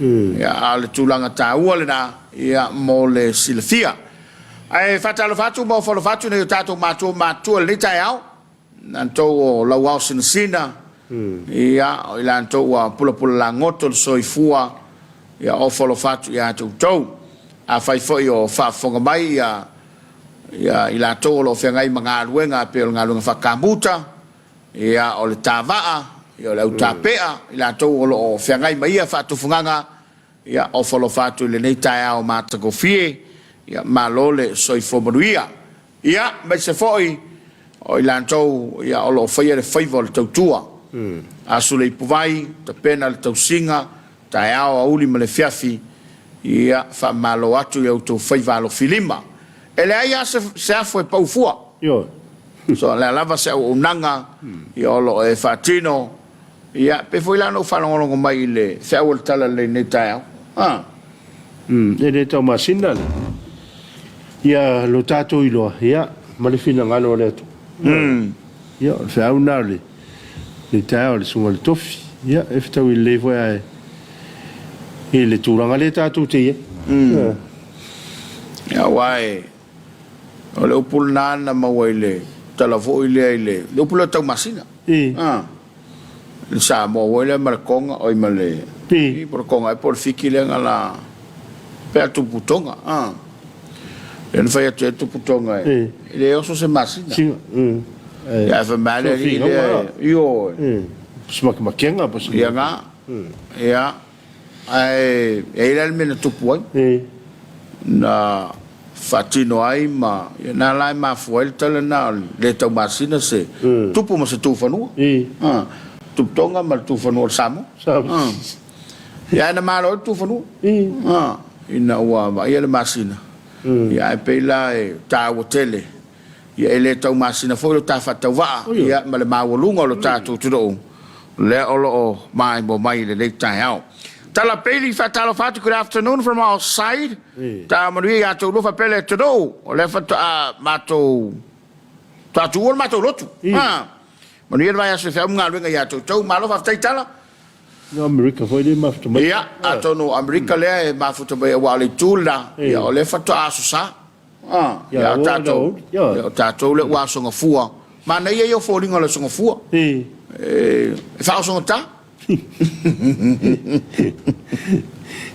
Ia, a o le tulaga taua lena, ia, mo le silafia. Ae faatalofa atu ma ofo alofa atu i nai o tatou matua matutua i lenei taeao. Lantou o Lauao Sinasina, ia, o i lantou ua pulapula lagoto le soifua, ia ofo alofa atu ia te outou. Afai foi o faafofoga mai ia, ia i latou o lo o feagai ma galuega e pei o le galuega faakamuta, ia, o le tavaa, ia, o le autapea, i latou o lo o feagai ma ia faatufugaga, ia ofo alofa atu i lenei taeao matagofie, ia, malo le soifua manuia. Ia, aemaise foi o i latou ia o lo o faia le faiva o le tautua. Asu le ipuvai, tapena le tausiga, taeao, auli ma le afiafi, ia, faamalo atu i a outou faiva alofilima. E leai lava se, se afu e pau fua. Ioe. So, o le a lava se auaunaga ia o lo o e faatino, ia, pei foi la ona ou faalogologo mai i le feau o le Talalelei i lenei taeao. A. E le taumasina le, ia lo tatou iloa, ia, ma le finagalo o le Atua. Ia, o le feau lena o le, le taeao a le Susuga i le Tofi. Ia, e fetaui lelei foi ae i le tulaga lea tatou te i ai. Ia, aua e, o le upu lena na maua i le tala foi lea i le, le upu lea o taumasina. Le Samoa foi lea ma le Konga, oi ma le, i po o le Konga ea po o le Fiti lea na la, pe a Tupu Tonga, a. Lea na fai atu ai Tupu Tonga e, e le oso se masina. Sina, Ia ae fai mai le alii lea, ioe. Se makemakega po o se. Ia na, ia, ae e i ai la le mea na tupu ai. Na. faatino ai ma ia na la e mafua ai le tala lena o le le taumasina se tupu ma se tufanua. Tupu Tonga ma le tufanua o le Samoa. Ia ae na malo ai le tufanua. Ina ua vaaia le masina. Ia ae pei la e taua tele. Ia e le taumasina foi lo ta faatauvaa ia ma le maualuga o lo tatou atunuu lea o lo o maimoa mai i lenei taeao. Tala Bailey, faatalofa atu, good afternoon from our side. Ta manuia ia outou lua faapea le atunuu, o lea faatoa matou faatoa tuua le matou lotu. Ha. Manuia le vaiaso i feau ma galuega ia outou. Malo faafetai Tala. No Amerika foi lea e mafuta mai. Ia, atonu o Amerika lea e mafuta mai aua o le itu lena, ia o lea faatoa aso sa. Ia, o tatou, ia, o tatou lea ua asogafua. Manaia ia o foliga o le asogafua. E faaosogata.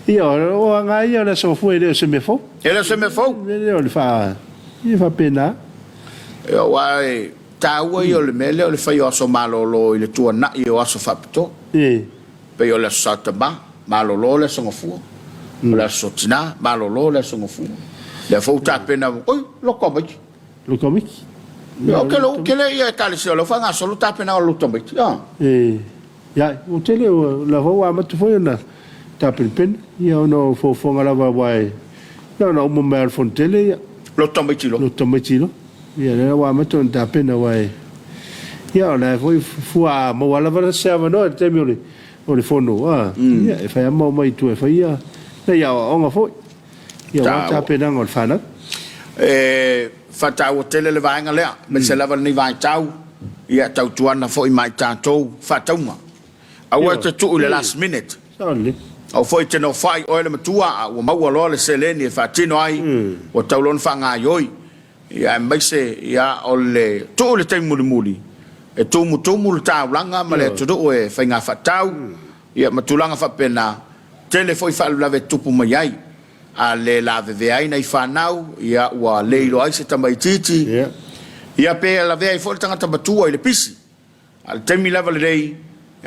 Ia, o aga ia o le asogafua e le o se mea fou. E le o se mea fou. E le o le faa, ia faapena. Ia, aua e taua ia o le mea lea o le fai o aso malolo i le tuanai o aso faapitoa. Pei o le Aso Sa Tama, malolo le Aso Gafua. O le Aso Tina, malolo le Aso Gafua. Lea foi ua tapena, oi, loko tamaiti. Loko tamaiti. Ia, o ke lou tele ia Ekalesia o lea ua faagasolo tapenaga o lou tamaiti, a. E, ia, ua tele, o la foi ua amata foi ona tapenapena, ia ona o fuafuaga lava aua e, na ona uma mai lava o le fono tele, ia. Loto tamaiti loa. Loto tamaiti loa. Ia lea ua amata ona tapena aua e ia o la e foi fua a maua lava se avanoa i le taimi o le o le fono a ia e fai lava ma omai i tua e fai ia nai aoaoga foi ia aua tapenaga o le fanau. E faataua tele le vaega lea, aemaise lava lenei vaitau, ia tautuana foi ma i tatou faatauga. Aua e te tuu i le last minute. Aua foi e te nofoai oe le matua a ua maua loa le seleni e faatino ai, ua tau loa ona faagaoioi. Ia aemaise ia o le tuu i le taimi mulimuli e tumutumu le taulaga ma le atunuu e faiga faatau ia ma tulaga faapena, tele foi faalavelave e tutupu mai ai. A le lavevea ai nai fanau ia ua le iloa ai se tamaitiiti ia pe lavea ai foi le tagata matua i le pisi. A o le taimi lava lenei,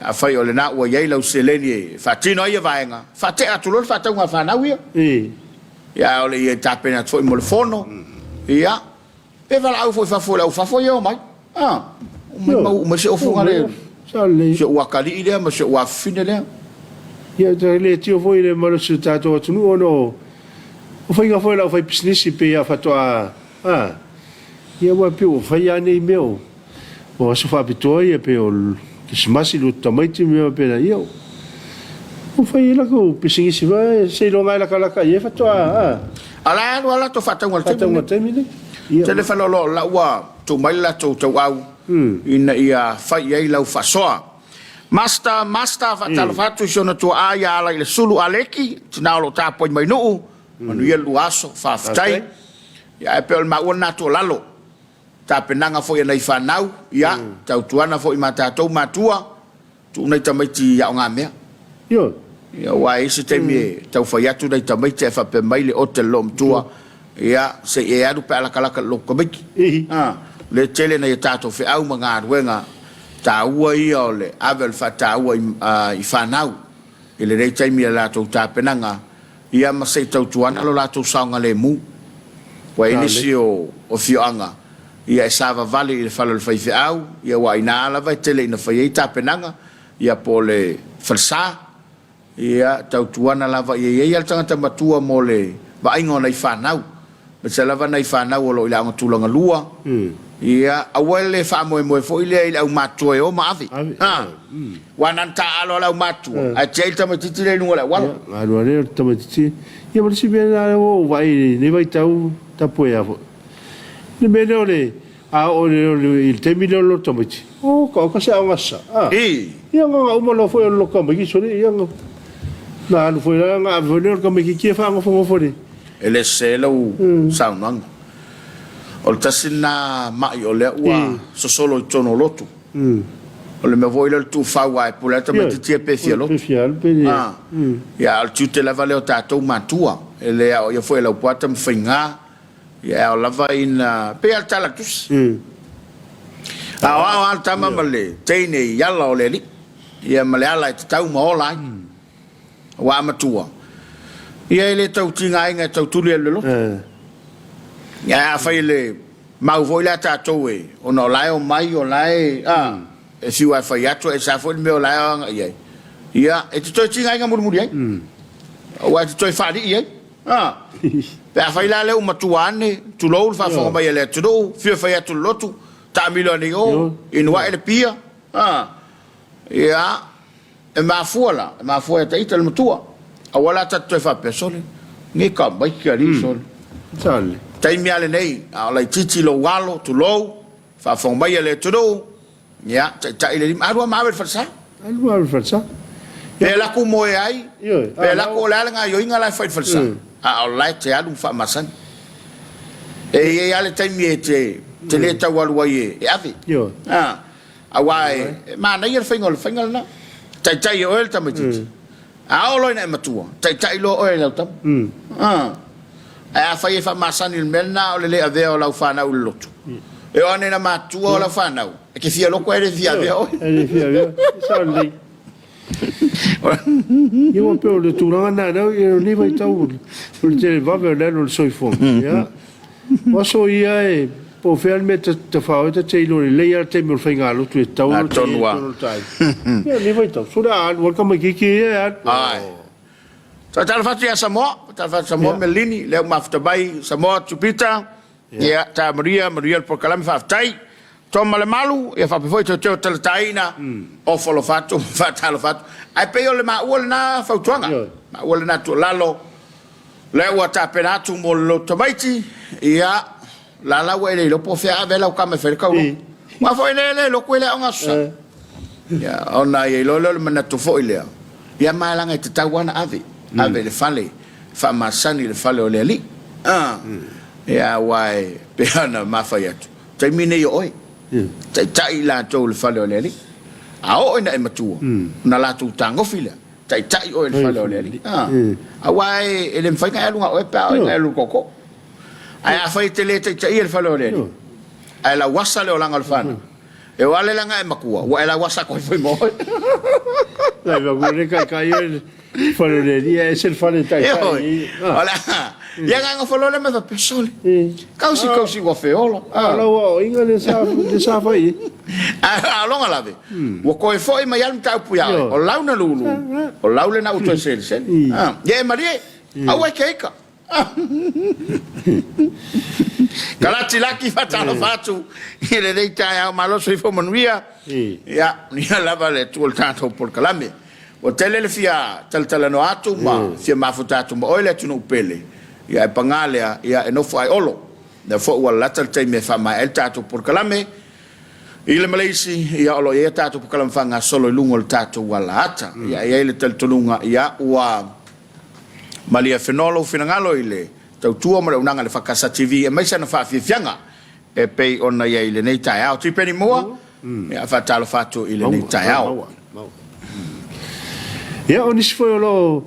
afai o lena ua i ai lau seleni e faatino ai ia vaega, faatea atu loa le faatauga a fanau ia. Ia, a o le ia tapena atu foi mo le fono, ia, pe valaau foi i fafo i le au fafo ia e omai. A, omai mau uma i se ofuga le, si ou atalii lea ma si ou afafine lea. Ia, e le tio foi i le malosi o le tatou atunuu ona o faiga foi a le aufaipisinisi pei a faatoa, a, ia aua e pei ua fai lava nei mea o O aso faapitoa ia pei o Kerisimasi, lotu tamaiti ma mea faapena, ia ua fai ai latou pisinisi foi seiloga lava e latalata i ai faatoa a. A la e alu lava latou faatauga i le taimi lenei. Taimi lenei. Ia. Tele faleoloa o la ua tuu mai le latou tauau ina ia fai i ai lau faasoa. Master, Master, faatalofa atu i si ona tuaa ia Alailesulu Aleki, tina o lo o tapuai mai Nuu, manuia le lua aso, faafetai. Ia ae pei o le maua lena tuualalo. Tapenaga foi a nai fanau, ia, tautuana foi ma tatou matua, tuu nai tamaiti i aogamea. Ioe. Ia, aua e i ai se taimi e tau fai atu nai tamaiti ae faapea mai le ote a le loomatua, ia, se i e alu pe a latalata i le lotu tamaiti. A, o lea e tele nai a tatou feau ma galuega taua ia o le ave o le faataua i, i fanau i lenei taimi i a latou tapenaga. Ia ma se i tautuana lo latou saogalemu. Ua i ai nisi o afioaga ia e savavali i le fale o le faifeau, ia aua o ina lava e tele ina fai ai tapenaga, ia po o le falesa, ia tautuana lava ia i ai lava le tagata matua mo le vaaiga o nai fanau, aemaise lava nai fanau o lo o i le aoga tulaga lua, ia aua le faamoemoe foi lea i le aumatutua e o ma ave. A! Aua na ona taaalo lava le aumatutua, ae tiai le tamaitiiti lea i luga o le auala. Ia, alu lava lea o le tamaitiiti. Ia ma le isi mea lena lea ua ou vaai i lenei vaitau tapuai foi, le mea lea o le, a oo i le taimi lea o le loto tamaiti, oka oka se aoga sa. A! Ia na ona uma loa foi o le loto tamaiti sole, ia na alu foi la, na ave foi lea o le tamaitiiti e faanofonofo i le E le sese lau saunoaga. O le tasi lena ma'i o lea ua sosolo i totonu o lotu. O le mea foi lea o le tuufau aua e pule lava le tamaitiiti ia pe fia lotu. A, ia, a o le tiute lava lea o tatou matua, e le aoaia foi e Laupua Tamafaiga, ia e ao lava ina, pei lava o le tala a le tusi. A aoao lava le tama ma le teine i ala o le alii, ia ma le ala e tatau ma ola ai. Aua a matua, ia e le tau tigaina e tau tuli ai le loto. Ia, ae afai e le mau foi la tatou e, ona o la e omai, o la e, a, e fiu lava e fai atu, e sa foi le mea o la e agai i ai, ia, e te toe tigaina mulimuli ai, aua e te toe faalii ai, a. Pe afai la lea ua matua ane, tulou le faafofoga mai a le atunuu, fiu e fai atu i le lotu, taamilo ane i o, inu ae le pia, a, ia, E mafua la, e mafua ia ta ita le matua. Aua la ta te toe faapea, Sole, nei ka mai ke alii, sole. Sole. Taimi a lenei, a o laitiiti lou alo, tulou, faafofoga mai a le atunuu, ia, taitai le lima, alu a ma ave i le falesa. Alu ma ave i le falesa. Pe lako moe ai, Ioe. pe lako o le a le gaioiga la e fai i le falesa, a o la e te alu ma faamasani. E i ai a le taimi e te, te le tau alu ai e, e ave. Ioe. A. Aua e manaia le faiga o le faiga lena. Taitai e oe le tamaitiiti. A oo loa ina e matua, taitai loa oe i lau tama. Ae afai e faamasani i le mea lena o le le avea o lau fanau i le lotu, e oo ane ina matua lau fanau, e te fia lotu ae le fia avea oe. E le fia avea. E sao lelei. Ia ua pei o le tulaga lena lea o lenei vaitau o le televave o le alu o le soifuaga. Ia. O aso ia e po o fea le mea e tafao ai ta te iloa lelei lava le taimi o le faigalotu e tatau ona Atonu i lava. totonu o le taimi. Ia lenei vaitau, sole a alu lava le tamaitiiti ia e alu. Ae. Faatalofa atu ia Samoa, faatalofa atu Samoa Ia. Melini, lea ua mafuta mai Samoa Jupiter, ia ta Maria, manuia le polokalame faafetai. Toma le malu, ia faapea foi Teoteo Talataina, ofo alofa atu ma faatalofa atu. Ae pei o le maua lena fautuaga, Ioe. maua lena tuualalo, lea ua tapena atu mo le loto tamaiti, ia, la la ua e le iloa po o fea ave lau kama e fai le kauloko. Aua foi le le lotu e le aoga aso sa. Ia, ona ia iloa lea o le manatu foi lea, ia ma leaga e tatau lava ona ave, ave i le fale, faamasani i le fale o le alii. A, ia aua e pei ona ma fai atu, taimi nei o oe, taitai i latou i le fale o le alii. A oo ina e matua, ona latou tagofi lea, taitai oe i le fale o le Alii. Aua e le mafai ona e alu na oe pe a oo ina e alu i le tootoo. Ae afai e te le taitaia le fale o le Alii, ae lauasa le olaga o le fanau, e o ale la e matua, ua e lauasa atu ai foi ma oe. Lai va ko le kai kai le fale o le Alii, ae ese le fale e taitai ai. O le ia agaga foloa lea ma faapea, sole, kausi kausi ua feola. A o lau aoaiga lea sa fai ai. A o lona lave, ua toe foi mai lava le mataupu ia oe, o lau na lulu, o lau lena ua toe selesele. Ia e malie, aua e te ika. Kalati laki faatalofa atu i lenei taeao, malo soifua manuia. Ia, manuia lava le Atua i le tatou polokalame. Ua tele le fia talatalanoa atu ma fia mafuta atu ma oe le atunuu pele, ia ae paga lea, ia e nofo ae Olo. Lea foi ua lalata le taimi e faamaea ai le tatou polokalame. I le Maleisi, ia o lo o i ai a tatou polokalame faagasolo i luga o le tatou alaata. Ia e i ai le talitonuga, ia ua malie fenoa lou finagalo i le tautua ma le auaunaga a le Fakasa TV aemaise ana faafiafiaga e pei ona i ai i lenei taeao. Tipeni mua, ia faatalofa atu i lenei taeao. Ia o nisi foi o lo o.